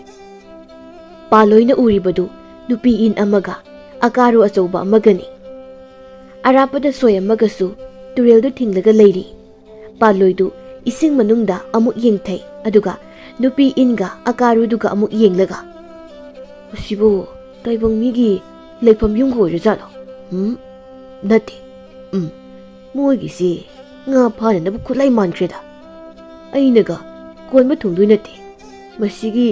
ꯄꯥꯂꯣꯏꯅ ꯎꯔꯤꯕꯗꯨ ꯅꯨꯄꯤ ꯏꯟ ꯑꯃꯒ ꯑꯀꯥꯔꯨ ꯑꯆꯧꯕ ꯑꯃꯒꯅꯤ꯫ ꯑꯔꯥꯞꯄꯗ ꯁꯣꯏ ꯑꯃꯒꯁꯨ ꯇꯨꯔꯦꯜꯗꯨ ꯊꯤꯡꯂꯒ ꯂꯩꯔꯤ꯫ ꯄꯥꯂꯣꯏꯗꯨ ꯏꯁꯤꯡ ꯃꯅꯨꯡꯗ ꯑꯃꯨꯛ ꯌꯦꯡꯊꯩ, ꯑꯗꯨꯒ ꯅꯨꯄꯤ ꯏꯟꯒ ꯑꯀꯥꯔꯨꯗꯨꯒ ꯑꯃꯨꯛ ꯌꯦꯡꯂꯒ, "ꯑꯁꯤꯕꯨ ꯇꯥꯏꯕꯪ ꯃꯤꯒꯤ ꯂꯩꯐꯝ ꯌꯨꯝꯒ ꯑꯣꯏꯔꯖꯥꯠꯂꯣ? ꯎꯝ, ꯅꯠꯇꯦ꯫ ꯎꯝ, ꯃꯣꯏꯒꯤꯁꯤ ꯉꯥ ꯐꯥꯅꯅꯕ ꯈꯨꯠꯂꯥꯏ ꯃꯥꯟꯈ꯭ꯔꯦꯗ꯫ ꯑꯩꯅꯒ ꯀꯣꯟꯕ ꯊꯨꯡꯗꯣꯏ ꯅꯠꯇꯦ꯫ ꯃꯁꯤꯒꯤ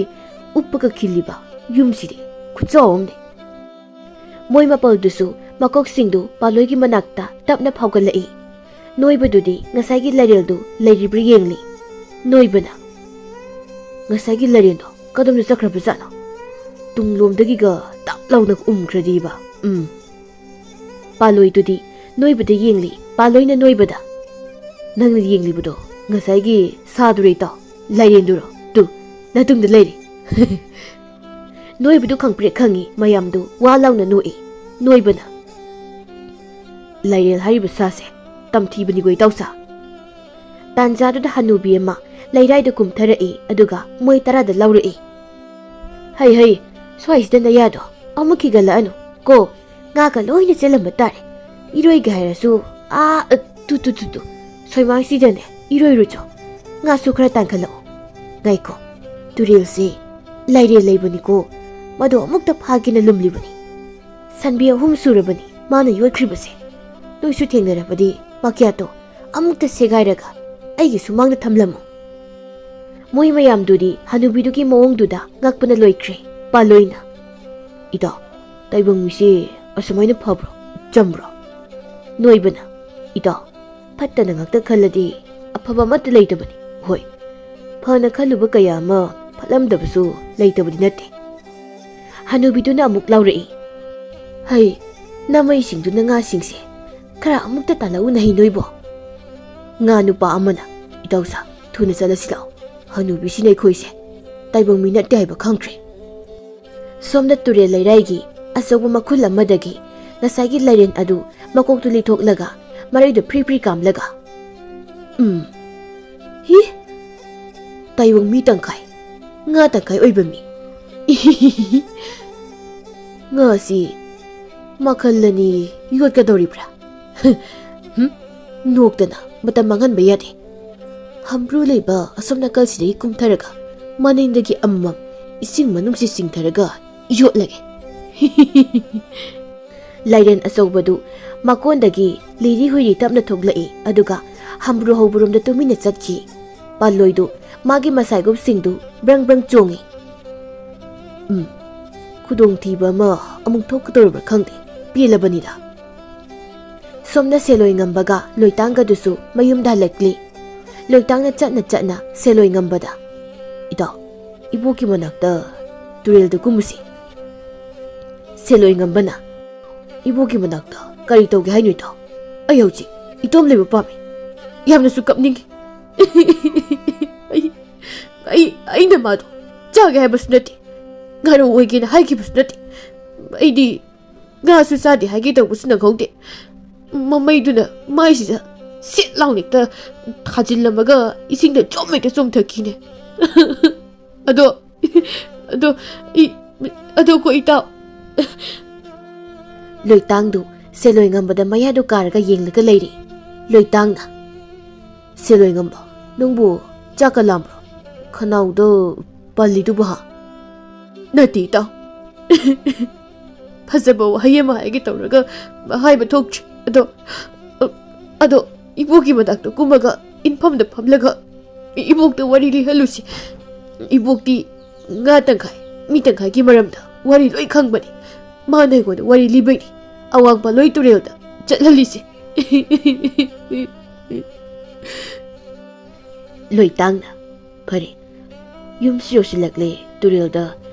ꯎꯞꯄꯒ ꯈꯤꯜꯂꯤꯕ ꯌꯨꯝꯁꯤꯗꯤ ꯈꯨꯠꯆꯥꯎ ꯑꯃꯅꯤ꯫" ꯃꯣꯏ ꯃꯥꯄꯜꯗꯨꯁꯨ ꯃꯀꯣꯛꯁꯤꯡꯗꯨ ꯄꯥꯂꯣꯏꯒꯤ ꯃꯅꯥꯛꯇ ꯇꯞꯅ ꯐꯥꯎꯒꯠꯂꯛꯏ꯫ ꯅꯣꯏꯕꯗꯨꯗꯤ ꯉꯁꯥꯏꯒꯤ ꯂꯥꯏꯔꯦꯜꯗꯨ ꯂꯩꯔꯤꯕ꯭ꯔꯥ ꯌꯦꯡꯂꯤ꯫ ꯅꯣꯏꯕꯅ, "ꯉꯁꯥꯏꯒꯤ ꯂꯥꯏꯔꯦꯟꯗꯣ ꯀꯗꯣꯝꯗ ꯆꯠꯈ꯭ꯔꯕꯖꯥꯠꯅꯣ? ꯇꯨꯡꯂꯣꯝꯗꯒꯤꯒ ꯇꯞ ꯂꯥꯎꯅ ꯎꯝꯈ꯭ꯔꯗꯤꯕ꯫ ꯎꯝ꯫" ꯄꯥꯂꯣꯏꯗꯨꯗꯤ ꯅꯣꯏꯕꯗ ꯌꯦꯡꯂꯤ꯫ ꯄꯥꯂꯣꯏꯅ ꯅꯣꯏꯕꯗ, "ꯅꯪꯅ ꯌꯦꯡꯂꯤꯕꯗꯣ ꯉꯁꯥꯏꯒꯤ ꯁꯥꯗꯨꯔꯣ ꯏꯇꯥꯎ? ꯂꯥꯏꯔꯦꯟꯗꯨꯔꯣ? ꯇꯨ, ꯅꯇꯨꯡꯗ ꯂꯩꯔꯦ꯫" ꯅꯣꯏꯕꯗꯨ ꯈꯪꯄ꯭ꯔꯦꯛ ꯈꯪꯉꯤ꯫ ꯃꯌꯥꯝꯗꯨ ꯋꯥ ꯂꯥꯎꯅ ꯅꯣꯛꯏ꯫ ꯅꯣꯏꯕꯅ, "ꯂꯥꯏꯔꯦꯜ ꯍꯥꯏꯔꯤꯕ ꯁꯥꯁꯦ ꯇꯝꯊꯤꯕꯅꯤꯀꯣ ꯏꯇꯥꯎꯁꯥ꯫" ꯇꯥꯟꯖꯥꯗꯨꯗ ꯍꯅꯨꯕꯤ ꯑꯃ ꯂꯩꯔꯥꯏꯗ ꯀꯨꯝꯊꯔꯛꯏ, ꯑꯗꯨꯒ ꯃꯣꯏ ꯇꯔꯥꯗ ꯂꯧꯔꯛꯏ꯫ "ꯍꯩ ꯍꯩ, ꯁ꯭ꯋꯥꯏꯁꯤꯗ ꯅꯌꯥꯗꯣ ꯑꯃꯨꯛ ꯈꯤꯒꯠꯂꯛꯑꯅꯨ ꯀꯣ꯫ ꯉꯥꯒ ꯂꯣꯏꯅ ꯆꯦꯜꯂꯝꯕ ꯇꯥꯔꯦ꯫ ꯏꯔꯣꯏꯒꯦ ꯍꯥꯏꯔꯁꯨ, ꯑꯥ, ꯑ, ꯇꯨ, ꯇꯨ, ꯇꯨ, ꯇꯨ, ꯁꯣꯏꯃꯥꯡꯁꯤꯗꯅꯦ ꯏꯔꯣꯏꯔꯨꯆꯣ꯫ ꯉꯥꯁꯨ ꯈꯔ ꯇꯥꯟꯈꯠꯂꯛꯑꯣ꯫ ꯉꯥꯏꯈꯣ, ꯇꯨꯔꯦꯜꯁꯦ ꯂꯥꯏꯔꯦꯜ ꯂꯩꯕꯅꯤꯀꯣ꯫ ꯃꯗꯣ ꯑꯃꯨꯛꯇ ꯐꯥꯒꯦꯅ ꯂꯨꯝꯂꯤꯕꯅꯤ꯫ ꯁꯟꯕꯤ ꯑꯍꯨꯝ ꯁꯨꯔꯕꯅꯤ ꯃꯥꯅ ꯌꯣꯠꯈ꯭ꯔꯤꯕꯁꯦ꯫ ꯅꯣꯏꯁꯨ ꯊꯦꯡꯅꯔꯕꯗꯤ ꯃꯀ꯭ꯌꯥꯠꯇꯣ ꯑꯃꯨꯛꯇ ꯁꯦꯒꯥꯏꯔꯒ ꯑꯩꯒꯤ ꯁꯨꯃꯥꯡꯗ ꯊꯝꯂꯝꯃꯨ꯫" ꯃꯣꯏ ꯃꯌꯥꯝꯗꯨꯗꯤ ꯍꯅꯨꯕꯤꯗꯨꯒꯤ ꯃꯑꯣꯡꯗꯨꯗ ꯉꯛꯄꯅ ꯂꯣꯏꯈ꯭ꯔꯦ꯫ ꯄꯥꯂꯣꯏꯅ, "ꯏꯇꯥꯎ, ꯇꯥꯏꯕꯪ ꯃꯤꯁꯦ ꯑꯁꯨꯃꯥꯏꯅ ꯐꯕ꯭ꯔꯣ? ꯆꯝꯕ꯭ꯔꯣ?" ꯅꯣꯏꯕꯅ, "ꯏꯇꯥꯎ, ꯐꯠꯇꯅ ꯉꯥꯛꯇ ꯈꯜꯂꯗꯤ ꯑꯐꯕ ꯑꯃꯠꯇ ꯂꯩꯇꯕꯅꯤ꯫ ꯍꯣꯏ, ꯐꯅ ꯈꯜꯂꯨꯕ ꯀꯌꯥ ꯑꯃ ꯐꯠꯂꯝꯗꯕꯁꯨ ꯂꯩꯇꯕꯗꯤ ꯅꯠꯇꯦ꯫" ꯍꯅꯨꯕꯤꯗꯨꯅ ꯑꯃꯨꯛ ꯂꯥꯎꯔꯛꯏ, "ꯍꯩ, ꯅꯃꯩꯁꯤꯡꯗꯨꯅ ꯉꯥꯁꯤꯡꯁꯦ ꯈꯔ ꯑꯃꯨꯛꯇ ꯇꯥꯜꯂꯛꯎ ꯅꯍꯩ ꯅꯣꯏꯕꯣ꯫" ꯉꯥ ꯅꯨꯄꯥ ꯑꯃꯅ, "ꯏꯇꯥꯎꯁꯥ, ꯊꯨꯅ ꯆꯠꯂꯁꯤ ꯂꯥꯛꯑꯣ꯫ ꯍꯅꯨꯕꯤꯁꯤꯅ ꯑꯩꯈꯣꯏꯁꯦ ꯇꯥꯏꯕꯪ ꯃꯤ ꯅꯠꯇꯦ ꯍꯥꯏꯕ ꯈꯪꯈ꯭ꯔꯦ꯫" ꯁꯣꯝꯗ ꯇꯨꯔꯦꯜ ꯂꯩꯔꯥꯏꯒꯤ ꯑꯆꯧꯕ ꯃꯈꯨꯜ ꯑꯃꯗꯒꯤ ꯉꯁꯥꯏꯒꯤ ꯂꯥꯏꯔꯦꯟ ꯑꯗꯨ ꯃꯀꯣꯛꯇꯨ ꯂꯤꯊꯣꯛꯂꯒ, ꯃꯔꯩꯗꯨ ꯐ꯭ꯔꯤ ꯐ꯭ꯔꯤ ꯀꯥꯝꯂꯒ, "ꯎꯝ, ꯍꯤ, ꯇꯥꯏꯕꯪ ꯃꯤ ꯇꯪꯈꯥꯏ, ꯉꯥ ꯇꯪꯈꯥꯏ ꯑꯣꯏꯕ ꯃꯤ꯫ ꯉꯥꯁꯤ ꯃꯈꯜ ꯑꯅꯤ ꯌꯣꯠꯀꯗꯧꯔꯤꯕ꯭ꯔꯥ? ꯍꯝ? ꯅꯣꯛꯇꯅ ꯃꯇꯝ ꯃꯥꯡꯍꯟꯕ ꯌꯥꯗꯦ꯫ ꯍꯝꯕ꯭ꯔꯨ ꯂꯩꯕ ꯑꯁꯣꯝ ꯅꯥꯀꯜꯁꯤꯗꯒꯤ ꯀꯨꯝꯊꯔꯒ, ꯃꯅꯤꯡꯗꯒꯤ ꯑꯃꯃꯝ ꯏꯁꯤꯡ ꯃꯅꯨꯡꯁꯤ ꯆꯤꯡꯊꯔꯒ ꯌꯣꯠꯂꯒꯦ꯫" ꯂꯥꯏꯔꯦꯟ ꯑꯆꯧꯕꯗꯨ ꯃꯀꯣꯟꯗꯒꯤ ꯂꯤꯔꯤ ꯍꯨꯏꯔꯤ ꯇꯞꯅ ꯊꯣꯛꯂꯛꯏ, ꯑꯗꯨꯒ ꯍꯝꯕ꯭ꯔꯨ ꯍꯧꯕꯔꯣꯝꯗ ꯇꯨꯃꯤꯟꯅ ꯆꯠꯈꯤ꯫ ꯄꯥꯜꯂꯣꯏꯗꯨ ꯃꯥꯒꯤ ꯃꯁꯥꯏꯒꯨꯞꯁꯤꯡꯗꯨ ꯕ꯭ꯔꯪ ꯕ꯭ꯔꯪ ꯆꯣꯡꯉꯤ꯫ "ꯎꯝ, ꯈꯨꯗꯣꯡꯊꯤꯕ ꯑꯃ ꯑꯃꯨꯛ ꯊꯣꯛꯀꯗꯧꯔꯤꯕ꯭ꯔꯥ ꯈꯪꯗꯦ꯫ ꯄꯦꯜꯂꯕꯅꯤꯗ꯫" ꯁꯣꯝꯅ ꯁꯦꯂꯣꯏ ꯉꯝꯕꯒ ꯂꯣꯏꯇꯥꯡꯒꯗꯨꯁꯨ ꯃꯌꯨꯝꯗ ꯍꯜꯂꯛꯂꯤ꯫ ꯂꯣꯏꯇꯥꯡꯅ ꯆꯠꯅ ꯆꯠꯅ ꯁꯦꯂꯣꯏ ꯉꯝꯕꯗ, "ꯏꯇꯥꯎ, ꯏꯕꯣꯛꯀꯤ ꯃꯅꯥꯛꯇ ꯇꯨꯔꯦꯜꯗ ꯀꯨꯝꯃꯨꯁꯤ꯫" ꯁꯦꯂꯣꯏ ꯉꯝꯕꯅ, "ꯏꯕꯣꯛꯀꯤ ꯃꯅꯥꯛꯇ ꯀꯔꯤ ꯇꯧꯒꯦ ꯍꯥꯏꯅꯣ ꯏꯇꯥꯎ? ꯑꯩ ꯍꯧꯖꯤꯛ ꯏꯇꯣꯝ ꯂꯩꯕ ꯄꯥꯝꯃꯤ꯫ ꯌꯥꯝꯅꯁꯨ ꯀꯞꯅꯤꯡꯉꯤ꯫" "ꯑꯩ, ꯑꯩ, ꯑꯩꯅ ꯃꯥꯗꯣ ꯆꯥꯒꯦ ꯍꯥꯏꯕꯁꯨ ꯅꯠꯇꯦ, ꯉꯥꯔꯧ ꯑꯣꯏꯒꯦꯅ ꯍꯥꯏꯈꯤꯕꯁꯨ ꯅꯠꯇꯦ꯫ ꯑꯩꯗꯤ ꯉꯥꯁꯨ ꯆꯥꯗꯦ ꯍꯥꯏꯒꯦ ꯇꯧꯕꯁꯨ ꯅꯪꯍꯧꯗꯦ꯫ ꯃꯃꯩꯗꯨꯅ ꯃꯥꯏꯁꯤꯗ ꯁꯤꯠ ꯂꯥꯎꯅ ꯍꯦꯛꯇ ꯊꯥꯖꯤꯜꯂꯝꯃꯒ ꯏꯁꯤꯡꯗ ꯖꯣꯝ ꯍꯦꯛꯇ ꯆꯣꯡꯊꯈꯤꯅꯦ꯫" "ꯑꯗꯣ, ꯑꯗꯣ, ꯏ-, ꯑꯗꯣ ꯀꯣ ꯏꯇꯥꯎ꯫" ꯂꯣꯏꯇꯥꯡꯗꯨ ꯁꯦꯂꯣꯏ ꯉꯝꯕꯗ ꯃꯌꯥꯗꯨ ꯀꯥꯔꯒ ꯌꯦꯡꯂꯒ ꯂꯩꯔꯤ꯫ ꯂꯣꯏꯇꯥꯡꯅ, "ꯁꯦꯂꯣꯏ ꯉꯝꯕ, ꯅꯪꯕꯨ ꯆꯥꯛꯀ ꯂꯥꯝꯕ꯭ꯔꯣ? ꯈꯅꯥꯎꯗ ꯄꯜꯂꯤꯗꯨꯕꯨ ꯍꯥ?" "ꯅꯠꯇꯦ ꯏꯇꯥꯎ꯫ ꯐꯖꯕ ꯋꯥꯍꯩ ꯑꯃ ꯍꯥꯏꯒꯦ ꯇꯧꯔꯒ ꯍꯥꯏꯕ ꯊꯣꯛꯇ꯭ꯔꯦ꯫ ꯑꯗꯣ, ꯑꯗꯣ ꯏꯕꯣꯛꯀꯤ ꯃꯅꯥꯛꯇ ꯀꯨꯝꯃꯒ ꯏꯟꯐꯝꯗ ꯐꯝꯂꯒ ꯏꯕꯣꯛꯇ ꯋꯥꯔꯤ ꯂꯤꯍꯜꯂꯨꯁꯤ꯫ ꯏꯕꯣꯛꯇꯤ ꯉꯥ ꯇꯪꯈꯥꯏ, ꯃꯤ ꯇꯪꯈꯥꯏꯒꯤ ꯃꯔꯝꯗ ꯋꯥꯔꯤ ꯂꯣꯏ ꯈꯪꯕꯅꯤ꯫ ꯃꯥꯅ ꯑꯩꯉꯣꯟꯗ ꯋꯥꯔꯤ ꯂꯤꯕꯩꯅꯤ ꯑꯋꯥꯡ ꯄꯥꯂꯣꯏ ꯇꯨꯔꯦꯜꯗ ꯆꯠꯍꯜꯂꯤꯁꯦ꯫" ꯂꯣꯏꯇꯥꯡꯅ, "ꯐꯔꯦ, ꯌꯨꯝꯁꯨ ꯌꯧꯁꯤꯜꯂꯛꯂꯦ ꯇꯨꯔꯦꯜꯗ,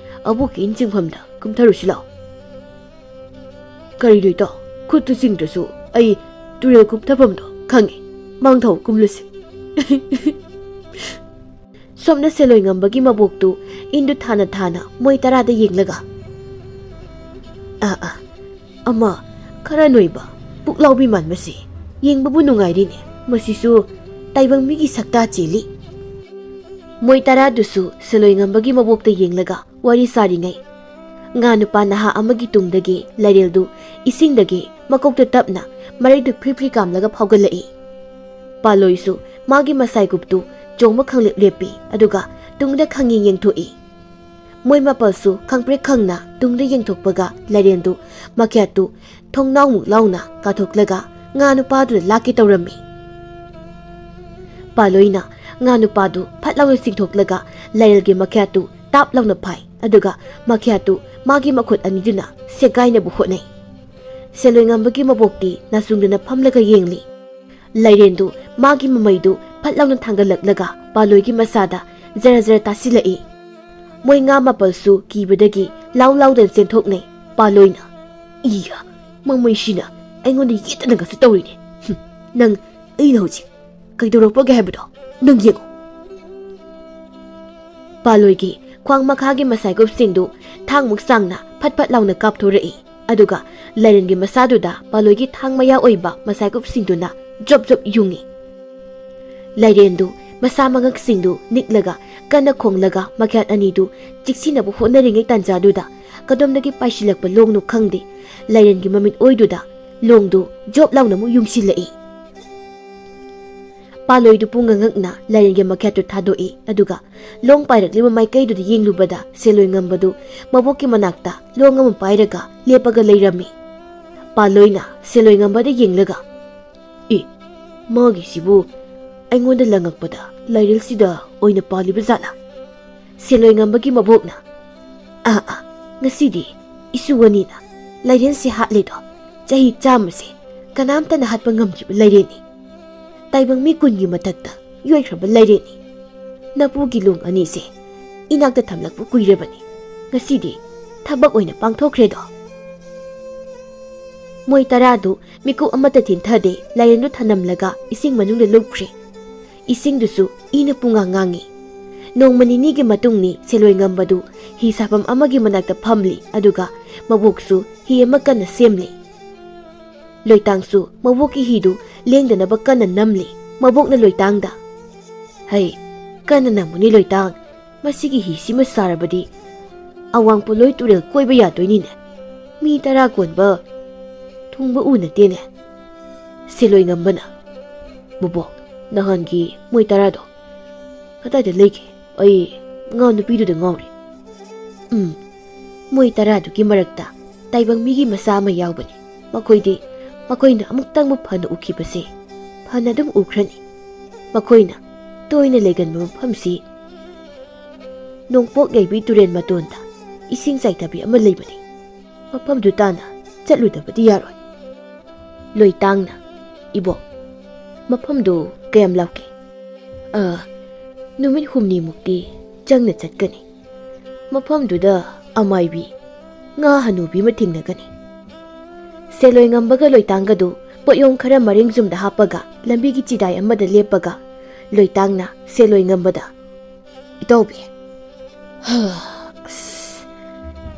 ꯑꯕꯣꯛꯀꯤ ꯏꯟ ꯆꯤꯡꯐꯝꯗ ꯀꯨꯝꯊꯔꯨꯁꯤ ꯂꯥꯛꯑꯣ꯫" "ꯀꯔꯤꯅꯣ ꯏꯇꯥꯎ, ꯈꯨꯠꯇꯨ ꯆꯤꯡꯗ꯭ꯔꯁꯨ ꯑꯩ ꯇꯨꯔꯦꯜ ꯀꯨꯝꯊꯐꯝꯗꯣ ꯈꯪꯉꯦ, ꯃꯥꯡ ꯊꯧ ꯀꯨꯝꯂꯨꯁꯤ꯫" ꯁꯣꯝꯅ ꯁꯦꯂꯣꯏ ꯉꯝꯕꯒꯤ ꯃꯕꯣꯛꯇꯨ ꯏꯟꯗꯨ ꯊꯥꯅ ꯊꯥꯅ ꯃꯣꯏ ꯇꯔꯥꯗ ꯌꯦꯡꯂꯒ, "ꯑꯥ, ꯑꯥ, ꯑꯃ ꯈꯔ ꯅꯣꯏꯕ, ꯄꯨꯛꯂꯥꯎꯕꯤ ꯃꯥꯟꯕꯁꯦ ꯌꯦꯡꯕꯕꯨ ꯅꯨꯡꯉꯥꯏꯔꯤꯅꯦ꯫ ꯃꯁꯤꯁꯨ ꯇꯥꯏꯕꯪ ꯃꯤꯒꯤ ꯁꯛꯇꯥ ꯆꯦꯜꯂꯤ꯫ ꯃꯣꯏ ꯇꯔꯥꯗꯨꯁꯨ ꯁꯦꯂꯣꯏ ꯉꯝꯕꯒꯤ ꯃꯕꯣꯛꯇ ꯌꯦꯡꯂꯒ ꯋꯥꯔꯤ ꯁꯥꯔꯤꯉꯩ, ꯉꯥ ꯅꯨꯄꯥ ꯅꯍꯥ ꯑꯃꯒꯤ ꯇꯨꯡꯗꯒꯤ ꯂꯥꯏꯔꯦꯜꯗꯨ ꯏꯁꯤꯡꯗꯒꯤ ꯃꯀꯣꯛꯇ ꯇꯞꯅ ꯃꯔꯩꯗꯨ ꯐ꯭ꯔꯤ ꯐ꯭ꯔꯤ ꯀꯥꯝꯂꯒ ꯐꯥꯎꯒꯠꯂꯛꯏ꯫ ꯄꯥꯂꯣꯏꯁꯨ ꯃꯥꯒꯤ ꯃꯁꯥꯏꯒꯨꯞꯇꯨ ꯆꯣꯡꯕ ꯈꯪꯂꯦꯞ ꯂꯦꯞꯄꯤ, ꯑꯗꯨꯒ ꯇꯨꯡꯗ ꯈꯪꯌꯦꯡ ꯌꯦꯡꯊꯣꯛꯏ꯫ ꯃꯣꯏ ꯃꯥꯄꯜꯁꯨ ꯈꯪꯄ꯭ꯔꯦꯛ ꯈꯪꯅ ꯇꯨꯡꯗ ꯌꯦꯡꯊꯣꯛꯄꯒ ꯂꯥꯏꯔꯦꯟꯗꯨ ꯃꯈ꯭ꯌꯥꯠꯇꯨ ꯊꯣꯡꯅꯥꯎꯃꯨꯛ ꯂꯥꯎꯅ ꯀꯥꯊꯣꯛꯂꯒ ꯉꯥ ꯅꯨꯄꯥꯗꯨꯗ ꯂꯥꯛꯀꯦ ꯇꯧꯔꯝꯃꯤ꯫ ꯄꯥꯂꯣꯏꯅ ꯉꯥ ꯅꯨꯄꯥꯗꯨ ꯐꯠ ꯂꯥꯎꯅ ꯆꯤꯡꯊꯣꯛꯂꯒ ꯂꯥꯏꯔꯦꯜꯒꯤ ꯃꯈ꯭ꯌꯥꯠꯇꯨ ꯇꯥꯞ ꯂꯥꯎꯅ ꯐꯥꯏ, ꯑꯗꯨꯒ ꯃꯈ꯭ꯌꯥꯠꯇꯨ ꯃꯥꯒꯤ ꯃꯈꯨꯠ ꯑꯅꯤꯗꯨꯅ ꯁꯦꯒꯥꯏꯅꯕ ꯍꯣꯠꯅꯩ꯫ ꯁꯦꯂꯣꯏ ꯉꯝꯕꯒꯤ ꯃꯕꯣꯛꯇꯤ ꯅꯥꯆꯨꯡꯗꯨꯅ ꯐꯝꯂꯒ ꯌꯦꯡꯂꯤ꯫ ꯂꯥꯏꯔꯦꯟꯗꯨ ꯃꯥꯒꯤ ꯃꯃꯩꯗꯨ ꯐꯠ ꯂꯥꯎꯅ ꯊꯥꯡꯒꯠꯂꯛꯂꯒ ꯄꯥꯂꯣꯏꯒꯤ ꯃꯁꯥꯗ ꯖꯔ ꯖꯔ ꯇꯥꯁꯤꯜꯂꯛꯏ꯫ ꯃꯣꯏ ꯉꯥ ꯃꯥꯄꯜꯁꯨ ꯀꯤꯕꯗꯒꯤ ꯂꯥꯎ ꯂꯥꯎꯗꯅ ꯆꯦꯟꯊꯣꯛꯅꯩ꯫ ꯄꯥꯂꯣꯏꯅ, "ꯏꯌꯥ, ꯃꯃꯩꯁꯤꯅ ꯑꯩꯉꯣꯟꯗ ꯌꯦꯠꯇꯅꯒꯁꯨ ꯇꯧꯔꯤꯅꯦ꯫ ꯍꯨꯝ, ꯅꯪ ꯑꯩꯅ ꯍꯧꯖꯤꯛ ꯀꯩꯗꯧꯔꯛꯄꯒꯦ ꯍꯥꯏꯕꯗꯣ ꯅꯪ ꯌꯦꯡꯉꯨ꯫" ꯄꯥꯂꯣꯏꯒꯤ ꯈ꯭ꯋꯥꯡ ꯃꯈꯥꯒꯤ ꯃꯁꯥꯏꯒꯨꯞꯁꯤꯡꯗꯨ ꯊꯥꯡꯃꯨꯛ ꯁꯥꯡꯅ ꯐꯠ ꯐꯠ ꯂꯥꯎꯅ ꯀꯥꯞꯊꯣꯔꯛꯏ꯫ ꯑꯗꯨꯒ ꯂꯥꯏꯔꯦꯟꯒꯤ ꯃꯁꯥꯗꯨꯗ ꯄꯥꯂꯣꯏꯒꯤ ꯊꯥꯡ ꯃꯌꯥ ꯑꯣꯏꯕ ꯃꯁꯥꯏꯒꯨꯞꯁꯤꯡꯗꯨꯅ ꯖꯣꯞ ꯖꯣꯞ ꯌꯨꯡꯉꯤ꯫ ꯂꯥꯏꯔꯦꯟꯗꯨ ꯃꯁꯥ ꯃꯉꯛꯁꯤꯡꯗꯨ ꯅꯤꯛꯂꯒ ꯀꯟꯅ ꯈꯣꯡꯂꯒ ꯃꯈ꯭ꯌꯥꯠ ꯑꯅꯤꯗꯨ ꯆꯤꯛꯁꯤꯟꯅꯕ ꯍꯣꯠꯅꯔꯤꯉꯩ ꯇꯥꯟꯖꯥꯗꯨꯗ ꯀꯗꯣꯝꯗꯒꯤ ꯄꯥꯏꯁꯤꯜꯂꯛꯄ ꯂꯣꯡꯅꯣ ꯈꯪꯗꯦ, ꯂꯥꯏꯔꯦꯟꯒꯤ ꯃꯃꯤꯠ ꯑꯣꯏꯗꯨꯗ ꯂꯣꯡꯗꯨ ꯖꯣꯞ ꯂꯥꯎꯅ ꯑꯃꯨꯛ ꯌꯨꯡꯁꯤꯜꯂꯛꯏ꯫ ꯄꯥꯂꯣꯏꯗꯨ ꯄꯨꯡꯉꯛ ꯉꯛꯅ ꯂꯥꯏꯔꯦꯟꯒꯤ ꯃꯈ꯭ꯌꯥꯠꯇꯨ ꯊꯥꯗꯣꯛꯏ, ꯑꯗꯨꯒ ꯂꯣꯡ ꯄꯥꯏꯔꯛꯂꯤꯕ ꯃꯥꯏꯀꯩꯗꯨꯗ ꯌꯦꯡꯂꯨꯕꯗ ꯁꯦꯂꯣꯏ ꯉꯝꯕꯗꯨ ꯃꯕꯣꯛꯀꯤ ꯃꯅꯥꯛꯇ ꯂꯣꯡ ꯑꯃ ꯄꯥꯏꯔꯒ ꯂꯦꯞꯄꯒ ꯂꯩꯔꯝꯃꯤ꯫ ꯄꯥꯂꯣꯏꯅ ꯁꯦꯂꯣꯏ ꯉꯝꯕꯗ ꯌꯦꯡꯂꯒ, "ꯑꯦ, ꯃꯥꯒꯤꯁꯤꯕꯨ ꯑꯩꯉꯣꯟꯗ ꯂꯪꯉꯛꯄꯗ ꯂꯥꯏꯔꯦꯜꯁꯤꯗ ꯑꯣꯏꯅ ꯄꯥꯜꯂꯤꯕ ꯖꯥꯠꯂꯥ?" ꯁꯦꯂꯣꯏ ꯉꯝꯕꯒꯤ ꯃꯕꯣꯛꯅ, "ꯑꯥ ꯑꯥ, ꯉꯁꯤꯗꯤ ꯏꯁꯨ ꯑꯅꯤꯅ ꯂꯥꯏꯔꯦꯜꯁꯤ ꯍꯥꯠꯂꯦꯗꯣ꯫ ꯆꯍꯤ ꯆꯥꯝꯃꯁꯦ ꯀꯅꯥꯝꯇꯅ ꯍꯥꯠꯄ ꯉꯝꯗ꯭ꯔꯤꯕ ꯂꯥꯏꯔꯦꯜꯅꯤ꯫ ꯇꯥꯏꯕꯪ ꯃꯤ ꯀꯨꯟꯒꯤ ꯃꯊꯛꯇ ꯌꯣꯏꯈ꯭ꯔꯕ ꯂꯥꯏꯔꯦꯜꯅꯤ꯫ ꯅꯄꯨꯒꯤ ꯂꯣꯡ ꯑꯅꯤꯁꯦ ꯏꯅꯥꯛꯇ ꯊꯝꯂꯛꯄ ꯀꯨꯏꯔꯕꯅꯤ꯫ ꯉꯁꯤꯗꯤ ꯊꯕꯛ ꯑꯣꯏꯅ ꯄꯥꯡꯊꯣꯛꯈ꯭ꯔꯦꯗꯣ꯫" ꯃꯣꯏ ꯇꯔꯥꯗꯨ ꯃꯤꯀꯨꯞ ꯑꯃꯠꯇ ꯊꯤꯟꯊꯗꯦ, ꯂꯥꯏꯔꯦꯟꯗꯨ ꯊꯅꯝꯂꯒ ꯏꯁꯤꯡ ꯃꯅꯨꯡꯗ ꯂꯨꯞꯈ꯭ꯔꯦ꯫ ꯏꯁꯤꯡꯗꯨꯁꯨ ꯏꯅ ꯄꯨꯡꯉꯥꯡ ꯉꯥꯡꯉꯤ꯫ ꯅꯣꯡꯃ ꯅꯤꯅꯤꯒꯤ ꯃꯇꯨꯡꯅꯤ ꯁꯦꯂꯣꯏ ꯉꯝꯕꯗꯨ ꯍꯤ ꯁꯥꯐꯝ ꯑꯃꯒꯤ ꯃꯅꯥꯛꯇ ꯐꯝꯂꯤ, ꯑꯗꯨꯒ ꯃꯕꯣꯛꯁꯨ ꯍꯤ ꯑꯃ ꯀꯟꯅ ꯁꯦꯝꯂꯤ꯫ ꯂꯣꯏꯇꯥꯡꯁꯨ ꯃꯕꯣꯛꯀꯤ ꯍꯤꯗꯨ ꯂꯦꯡꯗꯅꯕ ꯀꯟꯅ ꯅꯝꯂꯤ꯫ ꯃꯕꯣꯛꯅ ꯂꯣꯏꯇꯥꯡꯗ, "ꯍꯩ, ꯀꯟꯅ ꯅꯝꯃꯨꯅꯦ ꯂꯣꯏꯇꯥꯡ, ꯃꯁꯤꯒꯤ ꯍꯤꯁꯤꯃ ꯁꯥꯔꯕꯗꯤ ꯑꯋꯥꯡ ꯄꯣꯂꯣꯏ ꯇꯨꯔꯦꯜ ꯀꯣꯏꯕ ꯌꯥꯗꯣꯏꯅꯤꯅꯦ꯫ ꯃꯤ ꯇꯔꯥ ꯀꯣꯟꯕ ꯊꯨꯡꯕ ꯎ ꯅꯠꯇꯦꯅꯦ꯫" ꯁꯦꯂꯣꯏ ꯉꯝꯕꯅ, "ꯕꯣꯕꯣꯛ, ꯅꯍꯥꯟꯒꯤ ꯃꯣꯏ ꯇꯔꯥꯗꯣ ꯀꯗꯥꯏꯗ ꯂꯩꯒꯦ? ꯑꯩ ꯉꯥ ꯅꯨꯄꯤꯗꯨꯗ ꯉꯥꯎꯔꯦ꯫" ꯎꯝ, ꯃꯣꯏ ꯇꯔꯥꯗꯨꯒꯤ ꯃꯔꯛꯇ ꯇꯥꯏꯕꯪ ꯃꯤꯒꯤ ꯃꯆꯥ ꯑꯃ ꯌꯥꯎꯕꯅꯤ꯫ ꯃꯈꯣꯏꯗꯤ, ꯃꯈꯣꯏꯅ ꯑꯃꯨꯛꯇꯪꯕꯨ ꯐꯅ ꯎꯈꯤꯕꯁꯦ ꯐꯅ ꯑꯗꯨꯝ ꯎꯈ꯭ꯔꯅꯤ꯫ ꯃꯈꯣꯏꯅ ꯇꯣꯏꯅ ꯂꯩꯒꯟꯕ ꯃꯐꯝꯁꯤ ꯅꯣꯡꯄꯣꯛ ꯌꯥꯏꯕꯤ ꯇꯨꯔꯦꯜ ꯃꯇꯣꯟꯗ ꯏꯁꯤꯡ ꯆꯥꯏꯊꯕꯤ ꯑꯃ ꯂꯩꯕꯅꯤ꯫ ꯃꯐꯝꯗꯨ ꯇꯥꯅ ꯆꯠꯂꯨꯗꯕꯗꯤ ꯌꯥꯔꯣꯏ꯫ ꯂꯣꯏꯇꯥꯡꯅ, "ꯏꯕꯣꯛ, ꯃꯐꯝꯗꯨ ꯀꯌꯥꯝ ꯂꯥꯞꯀꯦ?" "ꯑ, ꯅꯨꯃꯤꯠ ꯍꯨꯝꯅꯤꯃꯨꯛꯇꯤ ꯆꯪꯅ ꯆꯠꯀꯅꯤ꯫ ꯃꯐꯝꯗꯨꯗ ꯑꯃꯥꯏꯕꯤ, ꯉꯥ ꯍꯅꯨꯕꯤ ꯑꯃ ꯊꯦꯡꯅꯒꯅꯤ꯫" ꯁꯦꯂꯣꯏ ꯉꯝꯕꯒ ꯂꯣꯏꯇꯥꯡꯒꯗꯨ ꯄꯣꯠꯌꯣꯝ ꯈꯔ ꯃꯔꯦꯡ ꯆꯨꯝꯗ ꯍꯥꯞꯄꯒ ꯂꯝꯕꯤꯒꯤ ꯆꯤꯗꯥꯏ ꯑꯃꯗ ꯂꯦꯞꯄꯒ ꯂꯣꯏꯇꯥꯡꯅ ꯁꯦꯂꯣꯏ ꯉꯝꯕꯗ, "ꯏꯇꯥꯎꯕꯤ, ꯑꯁ,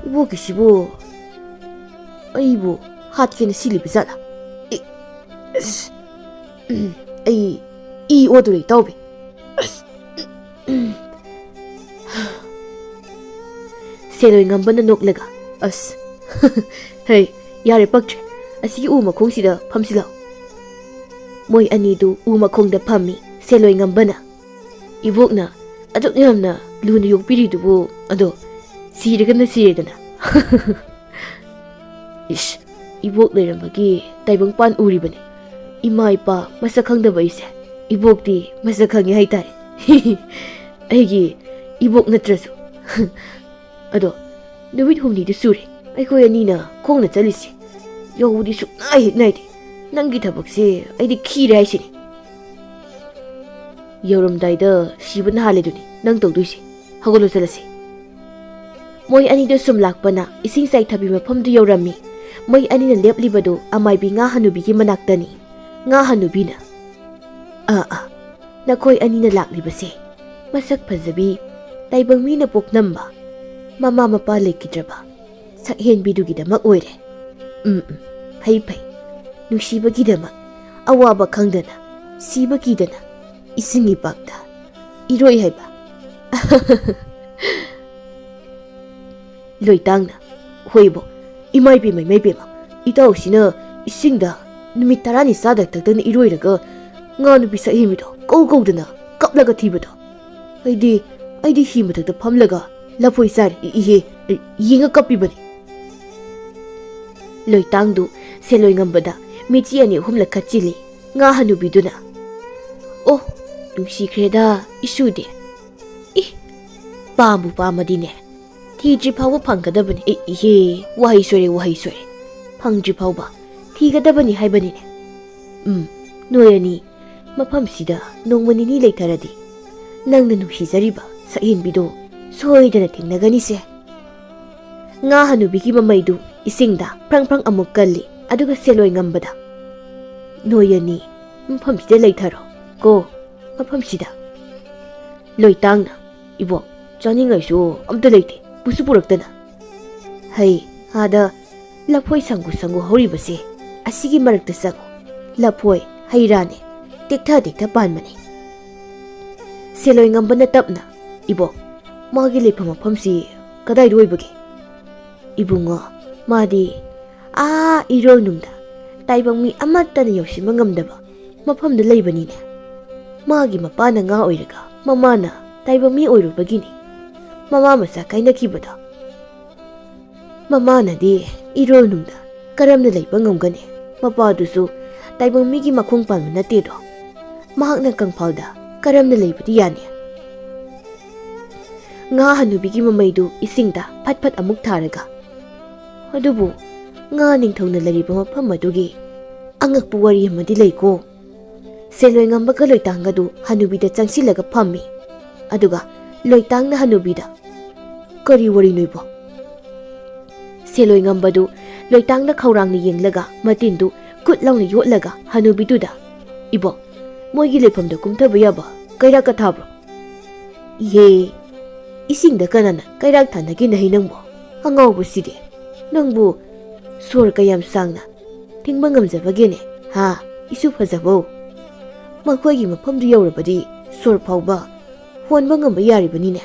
ꯏꯕꯣꯛꯀꯤꯁꯤꯕꯨ ꯑꯩꯕꯨ ꯍꯥꯠꯀꯦꯅ ꯁꯤꯜꯂꯤꯕ ꯖꯥꯠꯂꯥ? ꯑꯦ, ꯑꯁ, ꯎꯝ, ꯑꯩ ꯏ ꯑꯣꯗꯣꯔꯦ ꯏꯇꯥꯎꯕꯤ꯫" ꯑꯁ, ꯎꯝ꯫ ꯁꯦꯂꯣꯏ ꯉꯝꯕꯅ ꯅꯣꯛꯂꯒ, "ꯑꯁ, ꯍꯩ, ꯌꯥꯔꯦ ꯄꯛꯇ꯭ꯔꯦ꯫ ꯑꯁꯤꯒꯤ ꯎ ꯃꯈꯣꯡꯁꯤꯗ ꯐꯝꯁꯤ ꯂꯥꯎ꯫" ꯃꯣꯏ ꯑꯅꯤꯗꯨ ꯎ ꯃꯈꯣꯡꯗ ꯐꯝꯃꯤ꯫ ꯁꯦꯂꯣꯏ ꯉꯝꯕꯅ, "ꯏꯕꯣꯛꯅ ꯑꯗꯨꯛ ꯌꯥꯝꯅ ꯂꯨꯅ ꯌꯣꯛꯄꯤꯔꯤꯗꯨꯕꯨ, ꯑꯗꯣ ꯁꯤꯔꯒꯅ ꯁꯤꯔꯦꯗꯅ꯫" "ꯏꯁ, ꯏꯕꯣꯛ ꯂꯩꯔꯝꯕꯒꯤ ꯇꯥꯏꯕꯪꯄꯥꯟ ꯎꯔꯤꯕꯅꯤ꯫ ꯏꯃꯥ ꯏꯄꯥ ꯃꯁꯛ ꯈꯪꯗꯕ ꯑꯩꯁꯦ ꯏꯕꯣꯛꯇꯤ ꯃꯁꯛ ꯈꯪꯉꯦ ꯍꯥꯏꯇꯥꯔꯦ꯫ ꯑꯩꯒꯤ ꯏꯕꯣꯛ ꯅꯠꯇ꯭ꯔꯁꯨ꯫" "ꯑꯗꯣ ꯅꯨꯃꯤꯠ ꯍꯨꯝꯅꯤꯗꯤ ꯁꯨꯔꯦ ꯑꯩꯈꯣꯏ ꯑꯅꯤꯅ ꯈꯣꯡꯅ ꯆꯠꯂꯤꯁꯦ꯫ ꯌꯧꯕꯗꯤ ꯁꯨꯛꯅꯥꯏ ꯍꯦꯛ ꯅꯥꯏꯗꯦ꯫ ꯅꯪꯒꯤ ꯊꯕꯛꯁꯦ ꯑꯩꯗꯤ ꯈꯤꯔꯦ ꯍꯥꯏꯁꯤꯅꯤ꯫ ꯌꯧꯔꯝꯗꯥꯏꯗ ꯁꯤꯕꯅ ꯍꯥꯜꯂꯦꯗꯨꯅꯤ ꯅꯪ ꯇꯧꯗꯣꯏꯁꯦ꯫ ꯍꯧꯒꯠꯂꯣ ꯆꯠꯂꯁꯤ꯫" ꯃꯣꯏ ꯑꯅꯤꯗꯣ ꯁꯨꯝ ꯂꯥꯛꯄꯅ ꯏꯁꯤꯡ ꯆꯥꯏꯊꯕꯤ ꯃꯐꯝꯗꯨ ꯌꯧꯔꯝꯃꯤ꯫ ꯃꯣꯏ ꯑꯅꯤꯅ ꯂꯦꯞꯂꯤꯕꯗꯨ ꯑꯃꯥꯏꯕꯤ ꯉꯥ ꯍꯅꯨꯕꯤꯒꯤ ꯃꯅꯥꯛꯇꯅꯤ꯫ ꯉꯥ ꯍꯅꯨꯕꯤꯅ, "ꯑꯥ, ꯑꯥ, ꯅꯈꯣꯏ ꯑꯅꯤꯅ ꯂꯥꯛꯂꯤꯕꯁꯦ ꯃꯁꯛ ꯐꯖꯕꯤ, ꯇꯥꯏꯕꯪ ꯃꯤꯅ ꯄꯣꯛꯅꯝꯕ, ꯃꯃꯥ ꯃꯄꯥ ꯂꯩꯈꯤꯗ꯭ꯔꯕ ꯁꯛꯍꯦꯟꯕꯤꯗꯨꯒꯤꯗꯃꯛ ꯑꯣꯏꯔꯦ꯫ ꯎꯝ, ꯎꯝ, ꯐꯩ, ꯐꯩ꯫ ꯅꯨꯡꯁꯤꯕꯒꯤꯗꯃꯛ ꯑꯋꯥꯕ ꯈꯪꯗꯅ, ꯁꯤꯕ ꯀꯤꯗꯅ ꯏꯁꯤꯡ ꯏꯄꯥꯛꯇ ꯏꯔꯣꯏ ꯍꯥꯏꯕ꯫ ꯂꯣꯏꯇꯥꯡꯅ, "ꯍꯣꯏꯕꯣ, ꯏꯃꯥ ꯏꯕꯦꯝꯃ, ꯏꯃꯥ ꯏꯕꯦꯝꯃ, ꯏꯇꯥꯎꯁꯤꯅ ꯏꯁꯤꯡꯗ ꯅꯨꯃꯤꯠ ꯇꯔꯥꯅꯤ ꯆꯥꯗ ꯊꯛꯇꯅ ꯏꯔꯣꯏꯔꯒ ꯉꯥ ꯅꯨꯄꯤ ꯁꯛꯍꯦꯟꯕꯤꯗꯣ ꯀꯧ ꯀꯧꯗꯅ ꯀꯞꯂꯒ ꯊꯤꯕꯗꯣ꯫ ꯑꯩꯗꯤ, ꯑꯩꯗꯤ ꯍꯤ ꯃꯊꯛꯇ ꯐꯝꯂꯒ ꯂꯐꯣꯏ ꯆꯥꯔꯤ, ꯏ-, ꯏꯍꯦ, ꯌꯦꯡꯉ ꯀꯞꯄꯤꯕꯅꯤ꯫" ꯂꯣꯏꯇꯥꯡꯗꯨ ꯁꯦꯂꯣꯏ ꯉꯝꯕꯗ ꯃꯤꯠꯆꯤ ꯑꯅꯤ ꯑꯍꯨꯝꯂꯛ ꯈꯠꯆꯤꯜꯂꯤ꯫ ꯉꯥ ꯍꯅꯨꯕꯤꯗꯨꯅ, "ꯑꯣ, ꯅꯨꯡꯁꯤꯈ꯭ꯔꯦꯗ, ꯏꯁꯨꯗꯤ꯫ ꯏ, ꯄꯥꯝꯕꯨ ꯄꯥꯝꯃꯗꯤꯅꯦ, ꯊꯤꯗ꯭ꯔꯤ ꯐꯥꯎꯕ ꯐꯪꯒꯗꯕꯅꯤ꯫" ꯑꯦ, ꯏꯍꯦ, ꯋꯥꯍꯩ ꯁꯣꯏꯔꯦ, ꯋꯥꯍꯩ ꯁꯣꯏꯔꯦ꯫ "ꯐꯪꯗ꯭ꯔꯤ ꯐꯥꯎꯕ ꯊꯤꯒꯗꯕꯅꯤ ꯍꯥꯏꯕꯅꯤꯅꯦ꯫ ꯎꯝ, ꯅꯣꯏ ꯑꯅꯤ ꯃꯐꯝꯁꯤꯗ ꯅꯣꯡꯃ ꯅꯤꯅꯤ ꯂꯩꯊꯔꯗꯤ ꯅꯪꯅ ꯅꯨꯡꯁꯤꯖꯔꯤꯕ ꯁꯛꯍꯦꯟꯕꯤꯗꯣ ꯁꯣꯏꯗꯅ ꯊꯦꯡꯅꯒꯅꯤꯁꯦ꯫" ꯉꯥ ꯍꯅꯨꯕꯤꯒꯤ ꯃꯃꯩꯗꯨ ꯏꯁꯤꯡꯗ ꯐ꯭ꯔꯪ ꯐ꯭ꯔꯪ ꯑꯃꯨꯛ ꯀꯜꯂꯤ, ꯑꯗꯨꯒ ꯁꯦꯂꯣꯏ ꯉꯝꯕꯗ, "ꯅꯣꯏ ꯑꯅꯤ ꯃꯐꯝꯁꯤꯗ ꯂꯩꯊꯔꯣ ꯀꯣ, ꯃꯐꯝꯁꯤꯗ꯫" ꯂꯣꯏꯇꯥꯡꯅ, "ꯏꯕꯣꯛ, ꯆꯥꯅꯤꯡꯉꯥꯏꯁꯨ ꯑꯝꯇ ꯂꯩꯇꯦ, ꯄꯨꯁꯨ ꯄꯨꯔꯛꯇꯅ꯫" "ꯍꯩ, ꯑꯥꯗ ꯂꯐꯣꯏ ꯁꯪꯒꯨ ꯁꯪꯒꯨ ꯍꯧꯔꯤꯕꯁꯦ, ꯑꯁꯤꯒꯤ ꯃꯔꯛꯇ ꯆꯪꯉꯨ꯫ ꯂꯐꯣꯏ ꯍꯩ ꯔꯥꯅꯦ, ꯇꯦꯛꯊ ꯇꯦꯛꯊ ꯄꯥꯟꯕꯅꯦ꯫" ꯁꯦꯂꯣꯏ ꯉꯝꯕꯅ ꯇꯞꯅ, "ꯏꯕꯣꯛ, ꯃꯥꯒꯤ ꯂꯩꯐꯝ ꯃꯐꯝꯁꯤ ꯀꯗꯥꯏꯗ ꯑꯣꯏꯕꯒꯦ?" "ꯏꯕꯨꯡꯉꯣ, ꯃꯥꯗꯤ ꯑꯥ ꯏꯔꯣꯜꯅꯨꯡꯗ ꯇꯥꯏꯕꯪ ꯃꯤ ꯑꯃꯠꯇꯅ ꯌꯧꯁꯤꯟꯕ ꯉꯝꯗꯕ ꯃꯐꯝꯗ ꯂꯩꯕꯅꯤꯅꯦ꯫ ꯃꯥꯒꯤ ꯃꯄꯥꯅ ꯉꯥ ꯑꯣꯏꯔꯒ ꯃꯃꯥꯅ ꯇꯥꯏꯕꯪ ꯃꯤ ꯑꯣꯏꯔꯨꯕꯒꯤꯅꯤ ꯃꯃꯥ ꯃꯆꯥ ꯀꯥꯏꯅꯈꯤꯕꯗꯣ꯫ ꯃꯃꯥꯅꯗꯤ ꯏꯔꯣꯜꯅꯨꯡꯗ ꯀꯔꯝꯅ ꯂꯩꯕ ꯉꯝꯒꯅꯤ? ꯃꯄꯥꯗꯨꯁꯨ ꯇꯥꯏꯕꯪ ꯃꯤꯒꯤ ꯃꯈꯣꯡ ꯄꯥꯟꯕ ꯅꯠꯇꯦꯗꯣ꯫ ꯃꯍꯥꯛꯅ ꯀꯪꯐꯥꯜꯗ ꯀꯔꯝꯅ ꯂꯩꯕꯗꯤ ꯌꯥꯅꯤ?" ꯉꯥ ꯍꯅꯨꯕꯤꯒꯤ ꯃꯃꯩꯗꯨ ꯏꯁꯤꯡꯗ ꯐꯠ ꯐꯠ ꯑꯃꯨꯛ ꯊꯥꯔꯒ, "ꯑꯗꯨꯕꯨ ꯉꯥ ꯅꯤꯡꯊꯧꯅ ꯂꯩꯔꯤꯕ ꯃꯐꯝ ꯑꯗꯨꯒꯤ ꯑꯉꯛꯄ ꯋꯥꯔꯤ ꯑꯃꯗꯤ ꯂꯩꯀꯣ꯫" ꯁꯦꯂꯣꯏ ꯉꯝꯕꯒ ꯂꯣꯏꯇꯥꯡꯒꯗꯨ ꯍꯅꯨꯕꯤꯗ ꯆꯪꯁꯤꯜꯂꯒ ꯐꯝꯃꯤ꯫ ꯑꯗꯨꯒ ꯂꯣꯏꯇꯥꯡꯅ ꯍꯅꯨꯕꯤꯗ, "ꯀꯔꯤ ꯋꯥꯔꯤꯅꯣ ꯏꯕꯣ?" ꯁꯦꯂꯣꯏ ꯉꯝꯕꯗꯨ ꯂꯣꯏꯇꯥꯡꯅ ꯈꯧꯔꯥꯡꯅ ꯌꯦꯡꯂꯒ ꯃꯇꯤꯟꯗꯨ ꯀꯨꯠ ꯂꯥꯎꯅ ꯌꯣꯠꯂꯒ ꯍꯅꯨꯕꯤꯗꯨꯗ, "ꯏꯕꯣ, ꯃꯣꯏꯒꯤ ꯂꯩꯐꯝꯗ ꯀꯨꯝꯊꯕ ꯌꯥꯕ ꯀꯩꯔꯥꯛꯀ ꯊꯥꯕ꯭ꯔꯣ?" "ꯏꯍꯦ, ꯏꯁꯤꯡꯗ ꯀꯅꯥꯅ ꯀꯩꯔꯥꯛ ꯊꯥꯅꯒꯦꯅꯍꯦ ꯅꯪꯕꯣ? ꯑꯉꯥꯎꯕꯁꯤꯗꯤ! ꯅꯪꯕꯨ ꯁꯣꯔ ꯀꯌꯥꯝ ꯁꯥꯡꯅ ꯊꯤꯡꯕ ꯉꯝꯖꯕꯒꯦꯅꯦ? ꯍꯥ, ꯏꯁꯨ ꯐꯖꯕꯧ? ꯃꯈꯣꯏꯒꯤ ꯃꯐꯝꯗꯨ ꯌꯧꯔꯕꯗꯤ ꯁꯣꯔ ꯐꯥꯎꯕ ꯍꯣꯟꯕ ꯉꯝꯕ ꯌꯥꯔꯤꯕꯅꯤꯅꯦ꯫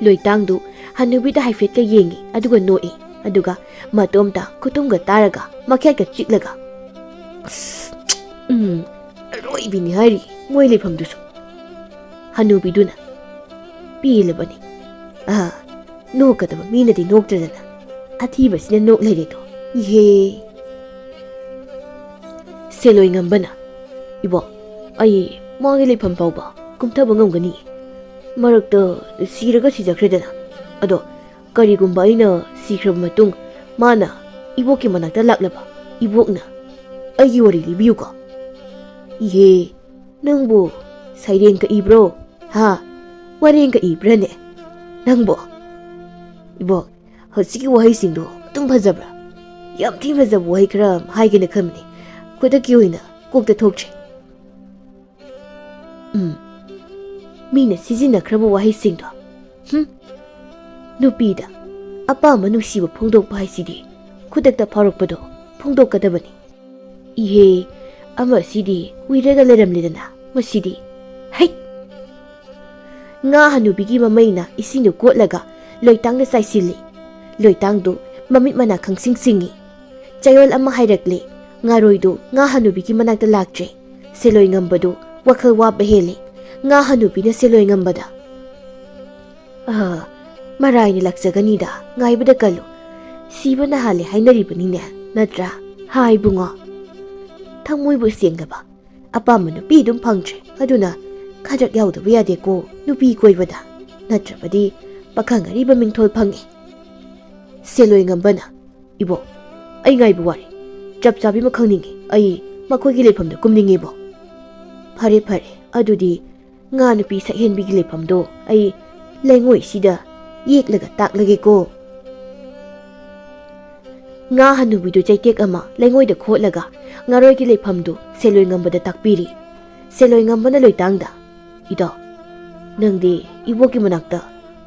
ꯂꯣꯏꯇꯥꯡꯗꯨ ꯍꯅꯨꯕꯤꯗ ꯍꯥꯏꯐꯦꯠꯀ ꯌꯦꯡꯉꯤ, ꯑꯗꯨꯒ ꯅꯣꯛꯏ꯫ ꯑꯗꯨꯒ ꯃꯇꯣꯝꯇ ꯈꯨꯇꯨꯝꯒ ꯇꯥꯔꯒ ꯃꯈꯦꯠꯀ ꯆꯤꯛꯂꯒ, "ꯑꯁ, ꯎꯝ, ꯑꯔꯣꯏꯕꯤꯅꯤ ꯍꯥꯏꯔꯤ ꯃꯣꯏ ꯂꯩꯐꯝꯗꯨꯁꯨ"꯫ ꯍꯅꯨꯕꯤꯗꯨꯅ, "ꯄꯦꯜꯂꯕꯅꯤ꯫ ꯑꯥ, ꯅꯣꯛꯀꯗꯕ ꯃꯤꯅꯗꯤ ꯅꯣꯛꯇ꯭ꯔꯗꯅ, ꯑꯊꯤꯕꯁꯤꯅ ꯅꯣꯛ ꯂꯩꯔꯦꯗꯣ꯫ ꯏꯍꯦ"꯫ ꯁꯦꯂꯣꯏ ꯉꯝꯕꯅ, "ꯏꯕꯣ, ꯑꯩ ꯃꯥꯒꯤ ꯂꯩꯐꯝ ꯐꯥꯎꯕ ꯀꯨꯝꯊꯕ ꯉꯝꯒꯅꯤ꯫ ꯃꯔꯛꯇ ꯁꯤꯔꯒ ꯁꯤꯖꯈ꯭ꯔꯦꯗꯅ꯫ ꯑꯗꯣ ꯀꯔꯤꯒꯨꯝꯕ ꯑꯩꯅ ꯁꯤꯈ꯭ꯔꯕ ꯃꯇꯨꯡ ꯃꯥꯅ ꯏꯕꯣꯛꯀꯤ ꯃꯅꯥꯛꯇ ꯂꯥꯛꯂꯕ, ꯏꯕꯣꯛꯅ ꯑꯩꯒꯤ ꯋꯥꯔꯤ ꯂꯤꯕꯤꯌꯨꯀꯣ"꯫ "ꯏꯍꯦ, ꯅꯪꯕꯨ ꯁꯩꯔꯦꯡꯒ ꯏꯕ꯭ꯔꯣ? ꯍꯥ? ꯋꯥꯔꯦꯡꯒ ꯏꯕ꯭ꯔꯥꯅꯦ ꯅꯪꯕꯣ?" "ꯏꯕꯣꯛ, ꯍꯧꯖꯤꯛꯀꯤ ꯋꯥꯍꯩꯁꯤꯡꯗꯣ ꯑꯗꯨꯝ ꯐꯖꯕ꯭ꯔꯥ? ꯌꯥꯝ ꯊꯤ ꯐꯖꯕ ꯋꯥꯍꯩ ꯈꯔ ꯍꯥꯏꯒꯦꯅ ꯈꯟꯕꯅꯤ꯫ ꯈꯨꯗꯛꯀꯤ ꯑꯣꯏꯅ ꯀꯣꯛꯇ ꯊꯣꯛꯇ꯭ꯔꯦ"꯫ ꯎꯝ, ꯃꯤꯅ ꯁꯤꯖꯤꯟꯅꯈ꯭ꯔꯕ ꯋꯥꯍꯩꯁꯤꯡꯗꯣ꯫ ꯍꯨꯝ, ꯅꯨꯄꯤꯗ ꯑꯄꯥꯝꯕ ꯅꯨꯡꯁꯤꯕ ꯐꯣꯡꯗꯣꯛꯄ ꯍꯥꯏꯁꯤꯗꯤ ꯈꯨꯗꯛꯇ ꯐꯥꯎꯔꯛꯄꯗꯣ ꯐꯣꯡꯗꯣꯛꯀꯗꯕꯅꯤ꯫ ꯏꯍꯦ, ꯑꯃꯁꯤꯗꯤ ꯎꯏꯔꯒ ꯂꯩꯔꯝꯂꯦꯗꯅ ꯃꯁꯤꯗꯤ꯫ ꯍꯩꯠ! ꯉꯥ ꯍꯅꯨꯕꯤꯒꯤ ꯃꯃꯩꯅ ꯏꯁꯤꯡꯗꯨ ꯀꯣꯠꯂꯒ ꯂꯣꯏꯇꯥꯡꯗ ꯆꯥꯏꯁꯤꯜꯂꯤ꯫ ꯂꯣꯏꯇꯥꯡꯗꯨ ꯃꯃꯤꯠ ꯃꯅꯥ ꯈꯪꯁꯤꯡ ꯁꯤꯡꯉꯤ꯫ ꯆꯌꯣꯜ ꯑꯃ ꯍꯥꯏꯔꯛꯂꯦ꯫ ꯉꯥꯔꯣꯏꯗꯨ ꯉꯥ ꯍꯅꯨꯕꯤꯒꯤ ꯃꯅꯥꯛꯇ ꯂꯥꯛꯇ꯭ꯔꯦ꯫ ꯁꯦꯂꯣꯏ ꯉꯝꯕꯗꯨ ꯋꯥꯈꯜ ꯋꯥꯕ ꯍꯦꯜꯂꯦ꯫ ꯉꯥ ꯍꯅꯨꯕꯤꯅ ꯁꯦꯂꯣꯏ ꯉꯝꯕꯗ, "ꯑꯥ, ꯃꯔꯥꯏꯅ ꯂꯥꯛꯆꯒꯅꯤꯗ, ꯉꯥꯏꯕꯗ ꯀꯜꯂꯨ꯫ ꯁꯤꯕꯅ ꯍꯥꯜꯂꯦ ꯍꯥꯏꯅꯔꯤꯕꯅꯤꯅꯦ, ꯅꯠꯇ꯭ꯔꯥ? ꯍꯥꯏ ꯏꯕꯨꯡꯉꯣ, ꯊꯃꯣꯏꯕꯨ ꯁꯦꯡꯂꯕ ꯑꯄꯥꯝꯕ ꯅꯨꯄꯤ ꯑꯗꯨꯝ ꯐꯪꯗ꯭ꯔꯦ꯫ ꯑꯗꯨꯅ ꯈꯗ꯭ꯔꯛ ꯌꯥꯎꯗꯕ ꯌꯥꯗꯦꯀꯣ ꯅꯨꯄꯤ ꯀꯣꯏꯕꯗ, ꯅꯠꯇ꯭ꯔꯕꯗꯤ ꯄꯥꯈꯪ ꯑꯔꯤꯕ ꯃꯤꯡꯊꯣꯜ ꯐꯪꯉꯦ"꯫ ꯁꯦꯂꯣꯏ ꯉꯝꯕꯅ, "ꯏꯕꯣ, ꯑꯩ ꯉꯥꯏꯕ ꯋꯥꯔꯦ꯫ ꯆꯞ ꯆꯥꯕꯤ ꯑꯃ ꯈꯪꯅꯤꯡꯉꯤ꯫ ꯑꯩ ꯃꯈꯣꯏꯒꯤ ꯂꯩꯐꯝꯗ ꯀꯨꯝꯅꯤꯡꯉꯤꯕꯣ"꯫ "ꯐꯔꯦ, ꯐꯔꯦ, ꯑꯗꯨꯗꯤ ꯉꯥ ꯅꯨꯄꯤ ꯁꯛꯍꯦꯟꯕꯤꯒꯤ ꯂꯩꯐꯝꯗꯣ ꯑꯩ ꯂꯩꯉꯣꯏꯁꯤꯗ ꯌꯦꯛꯂꯒ ꯇꯥꯛꯂꯒꯦꯀꯣ"꯫ ꯉꯥ ꯍꯅꯨꯕꯤꯗꯨ ꯆꯩꯇꯦꯛ ꯑꯃ ꯂꯩꯉꯣꯏꯗ ꯈꯣꯠꯂꯒ ꯉꯥꯔꯣꯏꯒꯤ ꯂꯩꯐꯝꯗꯨ ꯁꯦꯂꯣꯏ ꯉꯝꯕꯗ ꯇꯥꯛꯄꯤꯔꯤ꯫ ꯁꯦꯂꯣꯏ ꯉꯝꯕꯅ ꯂꯣꯏꯇꯥꯡꯗ, "ꯏꯇꯥꯎ, ꯅꯪꯗꯤ ꯏꯕꯣꯛꯀꯤ ꯃꯅꯥꯛꯇ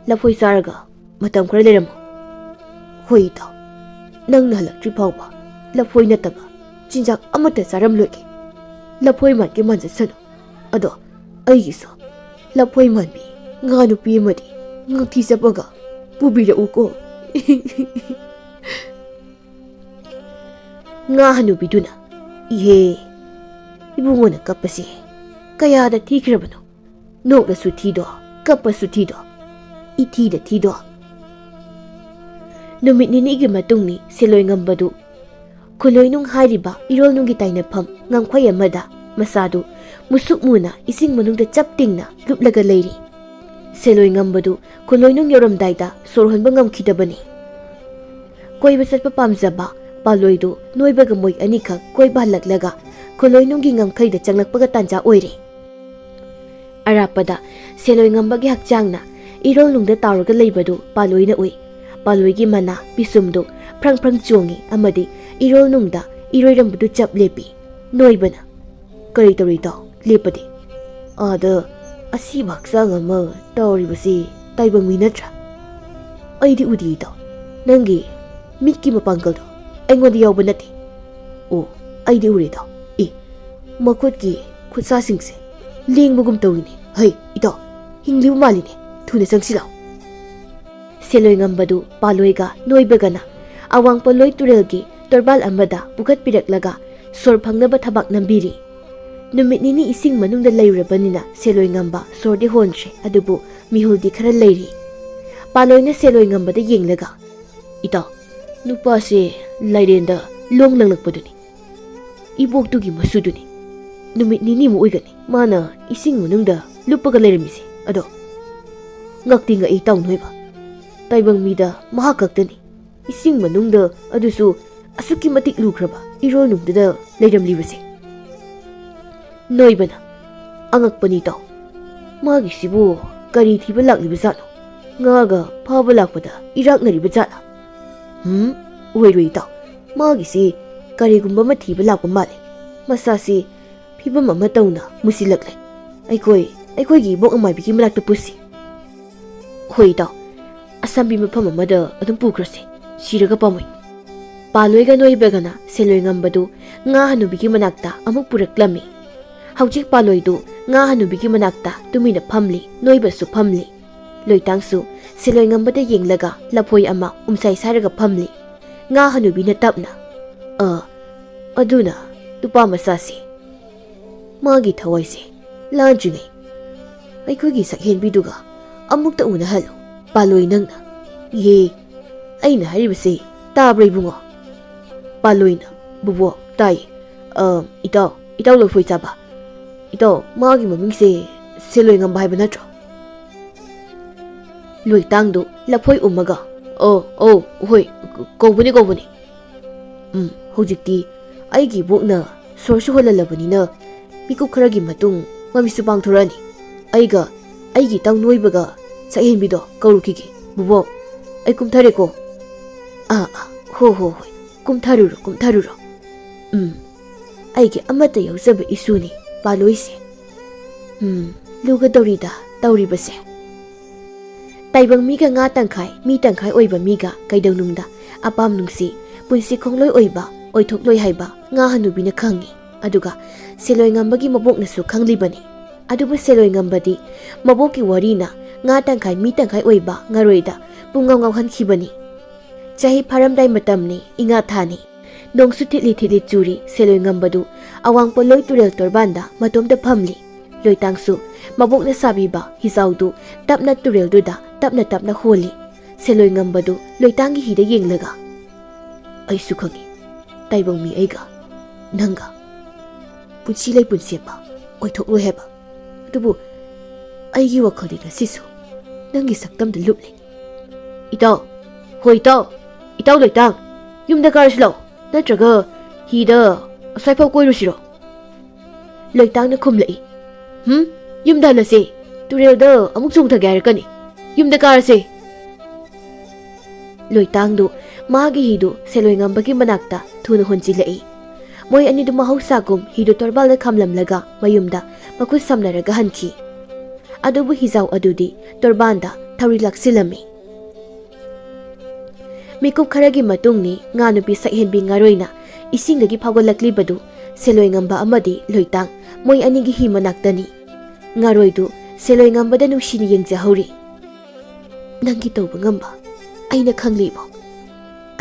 ꯂꯐꯣꯏ ꯆꯥꯔꯒ ꯃꯇꯝ ꯈꯔ ꯂꯩꯔꯝꯃꯨ"꯫ "ꯍꯣꯏ ꯏꯇꯥꯎ"꯫ ꯅꯪꯅ ꯍꯜꯂꯛꯇ꯭ꯔꯤ ꯐꯥꯎꯕ ꯂꯐꯣꯏ ꯅꯠꯇꯕ ꯆꯤꯟꯖꯥꯛ ꯑꯃꯠꯇ ꯆꯥꯔꯝꯂꯣꯏꯒꯦ꯫ ꯂꯐꯣꯏ ꯃꯥꯟꯒꯦ ꯃꯥꯟꯖꯁꯅꯨ꯫ ꯑꯗꯣ ꯑꯩꯒꯤꯁꯨ ꯂꯐꯣꯏ ꯃꯥꯟꯕꯤ ꯉꯥ ꯅꯨꯄꯤ ꯑꯃꯗꯤ ꯉꯛꯊꯤ ꯆꯞꯄꯒ ꯄꯨꯕꯤꯔꯛꯎꯀꯣ꯫ ꯉꯥ ꯍꯅꯨꯕꯤꯗꯨꯅ, "ꯏꯍꯦ, ꯏꯕꯨꯡꯉꯣꯅ ꯀꯞꯄꯁꯦ ꯀꯌꯥꯗ ꯊꯤꯈ꯭ꯔꯕꯅꯣ? ꯅꯣꯛꯂꯁꯨ ꯊꯤꯗꯣ, ꯀꯞꯄꯁꯨ ꯊꯤꯗꯣ, ꯏꯊꯤꯗ ꯊꯤꯗꯣ"꯫ ꯅꯨꯃꯤꯠ ꯅꯤꯅꯤꯒꯤ ꯃꯇꯨꯡꯅꯤ ꯁꯦꯂꯣꯏ ꯉꯝꯕꯗꯨ ꯈꯨꯂꯣꯏꯅꯨꯡ ꯍꯥꯏꯔꯤꯕ ꯏꯔꯣꯜꯅꯨꯡꯒꯤ ꯇꯥꯏꯅꯐꯝ ꯉꯝꯈꯩ ꯑꯃꯗ ꯃꯁꯥꯗꯨ ꯃꯨꯁꯨꯛ ꯃꯨꯅ ꯏꯁꯤꯡ ꯃꯅꯨꯡꯗ ꯆꯞ ꯇꯤꯡꯅ ꯂꯨꯞꯂꯒ ꯂꯩꯔꯤ꯫ ꯁꯦꯂꯣꯏ ꯉꯝꯕꯗꯨ ꯈꯨꯂꯣꯏꯅꯨꯡ ꯌꯧꯔꯝꯗꯥꯏꯗ ꯁꯣꯔ ꯍꯣꯟꯕ ꯉꯝꯈꯤꯗꯕꯅꯤ꯫ ꯀꯣꯏꯕ ꯆꯠꯄ ꯄꯥꯝꯖꯕ ꯄꯥꯂꯣꯏꯗꯨ ꯅꯣꯏꯕꯒ ꯃꯣꯏ ꯑꯅꯤꯈꯛ ꯀꯣꯏꯕ ꯍꯜꯂꯛꯂꯒ ꯈꯨꯂꯣꯏꯅꯨꯡꯒꯤ ꯉꯝꯈꯩꯗ ꯆꯪꯂꯛꯄꯒ ꯇꯥꯟꯖꯥ ꯑꯣꯏꯔꯦ꯫ ꯑꯔꯥꯞꯄꯗ ꯁꯦꯂꯣꯏ ꯉꯝꯕꯒꯤ ꯍꯛꯆꯥꯡꯅ ꯏꯔꯣꯜꯅꯨꯡꯗ ꯇꯥꯎꯔꯒ ꯂꯩꯕꯗꯨ ꯄꯥꯂꯣꯏꯅ ꯎꯏ꯫ ꯄꯥꯂꯣꯏꯒꯤ ꯃꯅꯥ ꯄꯤꯁꯨꯝꯗꯨ ꯐ꯭ꯔꯪ ꯐ꯭ꯔꯪ ꯆꯣꯡꯏ ꯑꯃꯗꯤ ꯏꯔꯣꯜꯅꯨꯡꯗ ꯏꯔꯣꯏꯔꯝꯕꯗꯨ ꯆꯞ ꯂꯦꯞꯄꯤ꯫ ꯅꯣꯏꯕꯅ, "ꯀꯔꯤ ꯇꯧꯔꯤ ꯏꯇꯥꯎ? ꯂꯦꯞꯄꯗꯤ? ꯑꯥꯗ ꯑꯁꯤꯕ ꯍꯛꯆꯥꯡ ꯑꯃ ꯇꯧꯔꯤꯕꯁꯤ ꯇꯥꯏꯕꯪ ꯃꯤ ꯅꯠꯇ꯭ꯔꯥ? ꯑꯩꯗꯤ ꯎꯗꯦ ꯏꯇꯥꯎ꯫ ꯅꯪꯒꯤ ꯃꯤꯠꯀꯤ ꯃꯄꯥꯡꯒꯜꯗꯣ ꯑꯩꯉꯣꯟꯗ ꯌꯥꯎꯕ ꯅꯠꯇꯦ꯫ ꯑꯣ, ꯑꯩꯗꯤ ꯎꯔꯦ ꯏꯇꯥꯎ꯫ ꯑꯦ, ꯃꯈꯨꯠꯀꯤ ꯈꯨꯠꯁꯥꯁꯤꯡꯁꯦ ꯂꯦꯡꯕꯒꯨꯝ ꯇꯧꯏꯅꯦ꯫ ꯍꯩ, ꯏꯇꯥꯎ, ꯍꯤꯡꯂꯤꯕ ꯃꯥꯜꯂꯤꯅꯦ꯫ ꯊꯨꯅ ꯆꯪꯁꯤ ꯂꯥꯎ"꯫ ꯁꯦꯂꯣꯏ ꯉꯝꯕꯗꯨ ꯄꯥꯂꯣꯏꯒ ꯅꯣꯏꯕꯒꯅ ꯑꯋꯥꯡ ꯄꯣꯂꯣꯏ ꯇꯨꯔꯦꯜꯒꯤ ꯇꯣꯔꯕꯥꯜ ꯑꯃꯗ ꯄꯨꯈꯠꯄꯤꯔꯛꯂꯒ ꯁꯣꯔ ꯐꯪꯅꯕ ꯊꯕꯥꯛ ꯅꯝꯕꯤꯔꯤ꯫ ꯅꯨꯃꯤꯠ ꯅꯤꯅꯤ ꯏꯁꯤꯡ ꯃꯅꯨꯡꯗ ꯂꯩꯔꯨꯔꯕꯅꯤꯅ ꯁꯦꯂꯣꯏ ꯉꯝꯕ ꯁꯣꯔꯗꯤ ꯍꯣꯟꯗ꯭ꯔꯦ, ꯑꯗꯨꯕꯨ ꯃꯤꯍꯨꯜꯗꯤ ꯈꯔ ꯂꯩꯔꯤ꯫ ꯄꯥꯂꯣꯏꯅ ꯁꯦꯂꯣꯏ ꯉꯝꯕꯗ ꯌꯦꯡꯂꯒ, "ꯏꯇꯥꯎ, ꯅꯨꯄꯥꯁꯦ ꯂꯥꯏꯔꯦꯟꯗ ꯂꯣꯡ ꯂꯪꯂꯛꯄꯗꯨꯅꯤ꯫ ꯏꯕꯣꯛꯇꯨꯒꯤ ꯃꯁꯨꯗꯨꯅꯤ꯫ ꯅꯨꯃꯤꯠ ꯅꯤꯅꯤꯃꯨꯛ ꯑꯣꯏꯒꯅꯤ ꯃꯥꯅ ꯏꯁꯤꯡ ꯃꯅꯨꯡꯗ ꯂꯨꯞꯄꯒ ꯂꯩꯔꯝꯃꯤꯁꯦ꯫ ꯑꯗꯣ ꯉꯛꯇꯤ ꯉꯛꯏ ꯏꯇꯥꯎ ꯅꯣꯏꯕ꯫ ꯇꯥꯏꯕꯪ ꯃꯤꯗ ꯃꯍꯥꯛ ꯈꯛꯇꯅꯤ ꯏꯁꯤꯡ ꯃꯅꯨꯡꯗ, ꯑꯗꯨꯁꯨ ꯑꯁꯨꯛꯀꯤ ꯃꯇꯤꯛ ꯂꯨꯈ꯭ꯔꯕ ꯏꯔꯣꯜꯅꯨꯡꯗꯨꯗ ꯂꯩꯔꯝꯂꯤꯕꯁꯦ"꯫ ꯅꯣꯏꯕꯅ, "ꯑꯉꯛꯄꯅꯤ ꯏꯇꯥꯎ꯫ ꯃꯥꯒꯤꯁꯤꯕꯨ ꯀꯔꯤ ꯊꯤꯕ ꯂꯥꯛꯂꯤꯕ ꯖꯥꯠꯅꯣ? ꯉꯥꯒ ꯐꯥꯕ ꯂꯥꯛꯄꯗ ꯏꯔꯥꯛꯅꯔꯤꯕ ꯖꯥꯠꯂꯥ? ꯍꯨꯝ, ꯑꯣꯏꯔꯣꯏ ꯏꯇꯥꯎ꯫ ꯃꯥꯒꯤꯁꯤ ꯀꯔꯤꯒꯨꯝꯕ ꯑꯃ ꯊꯤꯕ ꯂꯥꯛꯄ ꯃꯥꯜꯂꯦ꯫ ꯃꯁꯥꯁꯤ ꯐꯤꯕꯝ ꯑꯃ ꯇꯧꯅ ꯃꯨꯁꯤꯜꯂꯛꯂꯦ꯫ ꯑꯩꯈꯣꯏ, ꯑꯩꯈꯣꯏꯒꯤ ꯏꯕꯣꯛ ꯑꯃꯥꯏꯕꯤꯒꯤ ꯃꯅꯥꯛꯇ ꯄꯨꯁꯤ"꯫ "ꯍꯣꯏ ꯏꯇꯥꯎ, ꯑꯁꯝꯕꯤ ꯃꯐꯝ ꯑꯃꯗ ꯑꯗꯨꯝ ꯄꯨꯈ꯭ꯔꯁꯤ, ꯁꯤꯔꯒ ꯄꯥꯝꯃꯣꯏ"꯫ ꯄꯥꯂꯣꯏꯒ ꯅꯣꯏꯕꯒꯅ ꯁꯦꯂꯣꯏ ꯉꯝꯕꯗꯨ ꯉꯥ ꯍꯅꯨꯕꯤꯒꯤ ꯃꯅꯥꯛꯇ ꯑꯃꯨꯛ ꯄꯨꯔꯛꯂꯝꯃꯤ꯫ ꯍꯧꯖꯤꯛ ꯄꯥꯂꯣꯏꯗꯨ ꯉꯥ ꯍꯅꯨꯕꯤꯒꯤ ꯃꯅꯥꯛꯇ ꯇꯨꯃꯤꯟꯅ ꯐꯝꯂꯤ, ꯅꯣꯏꯕꯁꯨ ꯐꯝꯂꯤ꯫ ꯂꯣꯏꯇꯥꯡꯁꯨ ꯁꯦꯂꯣꯏ ꯉꯝꯕꯗ ꯌꯦꯡꯂꯒ ꯂꯐꯣꯏ ꯑꯃ ꯎꯝꯁꯥꯏ ꯁꯥꯏꯔꯒ ꯐꯝꯂꯤ꯫ ꯉꯥ ꯍꯅꯨꯕꯤꯅ ꯇꯞꯅ, "ꯑ, ꯑꯗꯨꯅ ꯅꯨꯄꯥ ꯃꯆꯥꯁꯤ ꯃꯥꯒꯤ ꯊꯋꯥꯏꯁꯦ ꯂꯥꯟꯗ꯭ꯔꯤꯉꯩ ꯑꯩꯈꯣꯏꯒꯤ ꯁꯛꯍꯦꯟꯕꯤꯗꯨꯒ ꯑꯃꯨꯛꯇ ꯎꯅꯍꯜꯂꯨ, ꯄꯥꯂꯣꯏ ꯅꯪꯅ꯫ ꯌꯦ, ꯑꯩꯅ ꯍꯥꯏꯔꯤꯕꯁꯦ ꯇꯥꯕ꯭ꯔꯥ ꯏꯕꯨꯡꯉꯣ?" ꯄꯥꯂꯣꯏꯅ, "ꯕꯨꯕꯣꯛ, ꯇꯥꯏꯌꯦ꯫ ꯑ, ꯏꯇꯥꯎ, ꯏꯇꯥꯎ ꯂꯐꯣꯏ ꯆꯥꯕ꯫ ꯏꯇꯥꯎ, ꯃꯥꯒꯤ ꯃꯃꯤꯡꯁꯦ ꯁꯦꯂꯣꯏ ꯉꯝꯕ ꯍꯥꯏꯕ ꯅꯠꯇ꯭ꯔꯣ?" ꯂꯣꯏꯇꯥꯡꯗꯨ ꯂꯐꯣꯏ ꯎꯝꯃꯒ, "ꯑꯣ, ꯑꯣ, ꯍꯣꯏ, ꯀ-, ꯀꯧꯕꯅꯤ, ꯀꯧꯕꯅꯤ꯫ ꯎꯝ, ꯍꯧꯖꯤꯛꯇꯤ ꯑꯩꯒꯤ ꯏꯕꯣꯛꯅ ꯁꯣꯔꯁꯨ ꯍꯣꯜꯍꯜꯂꯕꯅꯤꯅ ꯃꯤꯀꯨꯞ ꯈꯔꯒꯤ ꯃꯇꯨꯡ ꯃꯃꯤꯠꯁꯨ ꯄꯥꯡꯊꯣꯔꯛꯑꯅꯤ꯫ ꯑꯩꯒ ꯑꯩꯒꯤ ꯏꯇꯥꯎ ꯅꯣꯏꯕꯒ ꯁꯛꯍꯦꯟꯕꯤꯗꯣ ꯀꯧꯔꯨꯈꯤꯒꯦ꯫ ꯕꯨꯕꯣꯛ, ꯑꯩ ꯀꯨꯝꯊꯔꯦꯀꯣ꯫" "ꯑꯥ, ꯑꯥ, ꯍꯣ, ꯍꯣ, ꯍꯣꯏ, ꯀꯨꯝꯊꯔꯨꯔꯣ, ꯀꯨꯝꯊꯔꯨꯔꯣ꯫ ꯎꯝ, ꯑꯩꯒꯤ ꯑꯃꯠꯇ ꯌꯥꯎꯖꯕ ꯏꯁꯨꯅꯤ ꯄꯥꯂꯣꯏꯁꯦ꯫ ꯎꯝ, ꯂꯨꯒꯗꯧꯔꯤꯗ ꯇꯧꯔꯤꯕꯁꯦ꯫" ꯇꯥꯏꯕꯪ ꯃꯤꯒ ꯉꯥ ꯇꯪꯈꯥꯏ, ꯃꯤ ꯇꯪꯈꯥꯏ ꯑꯣꯏꯕ ꯃꯤꯒ ꯀꯩꯗꯧꯅꯨꯡꯗ ꯑꯄꯥꯝ ꯅꯨꯡꯁꯤ, ꯄꯨꯟꯁꯤ ꯈꯣꯡꯂꯣꯏ ꯑꯣꯏꯕ, ꯑꯣꯏꯊꯣꯛꯂꯣꯏ ꯍꯥꯏꯕ ꯉꯥ ꯍꯅꯨꯕꯤꯅ ꯈꯪꯏ꯫ ꯑꯗꯨꯒ ꯁꯦꯂꯣꯏ ꯉꯝꯕꯒꯤ ꯃꯕꯣꯛꯅꯁꯨ ꯈꯪꯂꯤꯕꯅꯤ꯫ ꯑꯗꯨꯕꯨ ꯁꯦꯂꯣꯏ ꯉꯝꯕꯗꯤ ꯃꯕꯣꯛꯀꯤ ꯋꯥꯔꯤꯅ ꯉꯥ ꯇꯪꯈꯥꯏ, ꯃꯤ ꯇꯪꯈꯥꯏ ꯑꯣꯏꯕ ꯉꯥꯔꯣꯏꯗ ꯄꯨꯡꯉꯥꯎ ꯉꯥꯎꯍꯟꯈꯤꯕꯅꯤ꯫ ꯆꯍꯤ ꯐꯥꯔꯝꯗꯥꯏ ꯃꯇꯝꯅꯤ, ꯏꯉꯥ ꯊꯥꯅꯤ꯫ ꯅꯣꯡꯁꯨ ꯊꯤꯠꯂꯤ ꯊꯤꯠꯂꯤ ꯆꯨꯔꯤ꯫ ꯁꯦꯂꯣꯏ ꯉꯝꯕꯗꯨ ꯑꯋꯥꯡ ꯄꯣꯂꯣꯏ ꯇꯨꯔꯦꯜ ꯇꯣꯔꯕꯥꯟꯗ ꯃꯇꯣꯝꯇ ꯐꯝꯂꯤ꯫ ꯂꯣꯏꯇꯥꯡꯁꯨ ꯃꯕꯣꯛꯅ ꯁꯥꯕꯤꯕ ꯍꯤꯖꯥꯎꯗꯨ ꯇꯞꯅ ꯇꯨꯔꯦꯜꯗꯨꯗ ꯇꯞꯅ ꯇꯞꯅ ꯍꯣꯜꯂꯤ꯫ ꯁꯦꯂꯣꯏ ꯉꯝꯕꯗꯨ ꯂꯣꯏꯇꯥꯡꯒꯤ ꯍꯤꯗ ꯌꯦꯡꯂꯒ, "ꯑꯩꯁꯨ ꯈꯪꯏ, ꯇꯥꯏꯕꯪ ꯃꯤ ꯑꯩꯒ ꯅꯪꯒ ꯄꯨꯟꯁꯤ ꯂꯩꯄꯨꯟꯁꯤ ꯑꯃ ꯑꯣꯏꯊꯣꯛꯂꯣꯏ ꯍꯥꯏꯕ꯫ ꯑꯗꯨꯕꯨ ꯑꯩꯒꯤ ꯋꯥꯈꯜꯗꯤ ꯉꯁꯤꯁꯨ ꯅꯪꯒꯤ ꯁꯛꯇꯝꯗ ꯂꯨꯞꯂꯤ꯫" "ꯏꯇꯥꯎ, ꯍꯣꯏ ꯏꯇꯥꯎ, ꯏꯇꯥꯎ ꯂꯣꯏꯇꯥꯡ, ꯌꯨꯝꯗ ꯀꯥꯔꯁꯤ ꯂꯥꯛꯑꯣ, ꯅꯠꯇ꯭ꯔꯒ ꯍꯤꯗ ꯑꯁ꯭ꯋꯥꯏꯐꯥꯎ ꯀꯣꯏꯔꯨꯁꯤꯔꯣ?" ꯂꯣꯏꯇꯥꯡꯅ ꯈꯨꯝꯂꯛꯏ꯫ "ꯍꯨꯝ, ꯌꯨꯝꯗ ꯍꯜꯂꯁꯤ꯫ ꯇꯨꯔꯦꯜꯗ ꯑꯃꯨꯛ ꯆꯣꯡꯊꯒꯦ ꯍꯥꯏꯔꯛꯀꯅꯤ꯫ ꯌꯨꯝꯗ ꯀꯥꯔꯁꯦ꯫" ꯂꯣꯏꯇꯥꯡꯗꯨ ꯃꯥꯒꯤ ꯍꯤꯗꯨ ꯁꯦꯂꯣꯏꯉꯝꯕꯒꯤ ꯃꯅꯥꯛꯇ ꯊꯨꯅ ꯍꯣꯟꯖꯤꯜꯂꯛꯏ꯫ ꯃꯣꯏ ꯑꯅꯤꯗꯨ ꯃꯍꯧꯁꯥꯒꯨꯝ ꯍꯤꯗꯨ ꯇꯣꯔꯕꯥꯜꯗ ꯈꯥꯝꯂꯝꯂꯒ ꯃꯌꯨꯝꯗ ꯃꯈꯨꯠ ꯁꯝꯅꯔꯒ ꯍꯟꯈꯤ꯫ ꯑꯗꯨꯕꯨ ꯍꯤꯖꯥꯎ ꯑꯗꯨꯗꯤ ꯇꯣꯔꯕꯥꯟꯗ ꯊꯧꯔꯤ ꯂꯥꯛꯁꯤꯜꯂꯝꯃꯤ꯫ ꯃꯤꯀꯨꯞ ꯈꯔꯒꯤ ꯃꯇꯨꯡꯅꯤ ꯉꯥ ꯅꯨꯄꯤ ꯁꯛꯍꯦꯟꯕꯤ ꯉꯥꯔꯣꯏꯅ ꯏꯁꯤꯡꯗꯒꯤ ꯐꯥꯎꯒꯠꯂꯛꯂꯤꯕꯗꯨ꯫ ꯁꯦꯂꯣꯏꯉꯝꯕ ꯑꯃꯗꯤ ꯂꯣꯏꯇꯥꯡ ꯃꯣꯏ ꯑꯅꯤꯒꯤ ꯍꯤ ꯃꯅꯥꯛꯇꯅꯤ꯫ ꯉꯥꯔꯣꯏꯗꯨ ꯁꯦꯂꯣꯏꯉꯝꯕꯗ ꯅꯨꯡꯁꯤꯅ ꯌꯦꯡꯖꯍꯧꯔꯤ꯫ "ꯅꯪꯒꯤ ꯇꯧꯕ ꯉꯝꯕ ꯑꯩꯅ ꯈꯪꯂꯤꯕꯣ?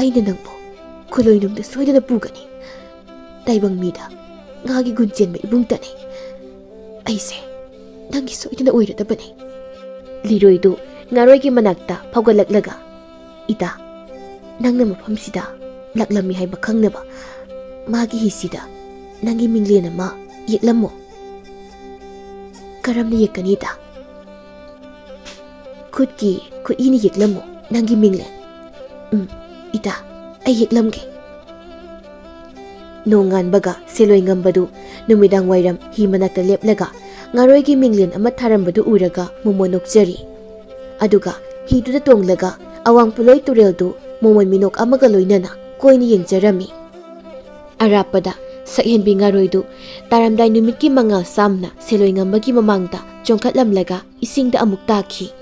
ꯑꯩꯅ ꯅꯪꯕꯨ ꯈꯨꯂꯣꯏꯅꯨꯡꯗ ꯁꯣꯏꯗꯅ ꯄꯨꯒꯅꯤ꯫ ꯇꯥꯏꯕꯪ ꯃꯤꯗ ꯉꯥꯒꯤ ꯒꯨꯟ ꯆꯦꯟꯕ ꯏꯕꯨꯡꯇꯅꯤ꯫ ꯑꯩꯁꯦ ꯅꯪꯒꯤ ꯁꯣꯏꯗꯅ ꯑꯣꯏꯔꯗꯕꯅꯤ꯫" ꯂꯤꯔꯣꯏꯗꯨ ꯉꯥꯔꯣꯏꯒꯤ ꯃꯅꯥꯛꯇ ꯐꯥꯎꯒꯠꯂꯛꯂꯒ, "ꯏꯇꯥ, ꯅꯪꯅ ꯃꯐꯝꯁꯤꯗ ꯂꯥꯛꯂꯝꯃꯤ ꯍꯥꯏꯕ ꯈꯪꯅꯕ ꯃꯥꯒꯤ ꯍꯤꯁꯤꯗ ꯅꯪꯒꯤ ꯃꯤꯡꯂꯦꯟ ꯑꯃ ꯌꯦꯛꯂꯝꯃꯣ꯫" "ꯀꯔꯝꯅ ꯌꯦꯛꯀꯅꯤ, ꯏꯇꯥ?" "ꯈꯨꯠꯀꯤ ꯈꯨꯠꯏꯅ ꯌꯦꯛꯂꯝꯃꯣ ꯅꯪꯒꯤ ꯃꯤꯡꯂꯦꯟ꯫" "ꯎꯝ, ꯏꯇꯥ, ꯑꯩ ꯌꯦꯛꯂꯝꯒꯦ꯫" ꯅꯣꯡꯉꯥꯟꯕꯒ ꯁꯦꯂꯣꯏꯉꯝꯕꯗꯨ ꯅꯨꯃꯤꯗꯥꯡ ꯋꯥꯏꯔꯝ ꯍꯤ ꯃꯅꯥꯛꯇ ꯂꯦꯞꯂꯒ ꯉꯥꯔꯣꯏꯒꯤ ꯃꯤꯡꯂꯦꯟ ꯑꯃ ꯊꯥꯔꯝꯕꯗꯨ ꯎꯔꯒ ꯃꯣꯃꯣꯟ ꯅꯣꯛꯆꯔꯤ꯫ ꯑꯗꯨꯒ ꯍꯤꯗꯨꯗ ꯇꯣꯡꯂꯒ ꯑꯋꯥꯡ ꯄꯨꯂꯣꯏ ꯇꯨꯔꯦꯜꯗꯨ ꯃꯣꯃꯣꯟ ꯃꯤꯅꯣꯛ ꯑꯃꯒ ꯂꯣꯏꯅꯅ ꯀꯣꯏꯅ ꯌꯦꯡꯖꯔꯝꯃꯤ꯫ ꯑꯔꯥꯞꯄꯗ ꯁꯛꯍꯦꯟꯕꯤ ꯉꯥꯔꯣꯏꯗꯨ ꯇꯥꯔꯝꯗꯥꯏ ꯅꯨꯃꯤꯠꯀꯤ ꯃꯉꯥꯜ ꯁꯥꯝꯅ ꯁꯦꯂꯣꯏꯉꯝꯕꯒꯤ ꯃꯃꯥꯡꯗ ꯆꯣꯡꯈꯠꯂꯝꯂꯒ ꯏꯁꯤꯡꯗ ꯑꯃꯨꯛ ꯇꯥꯈꯤ꯫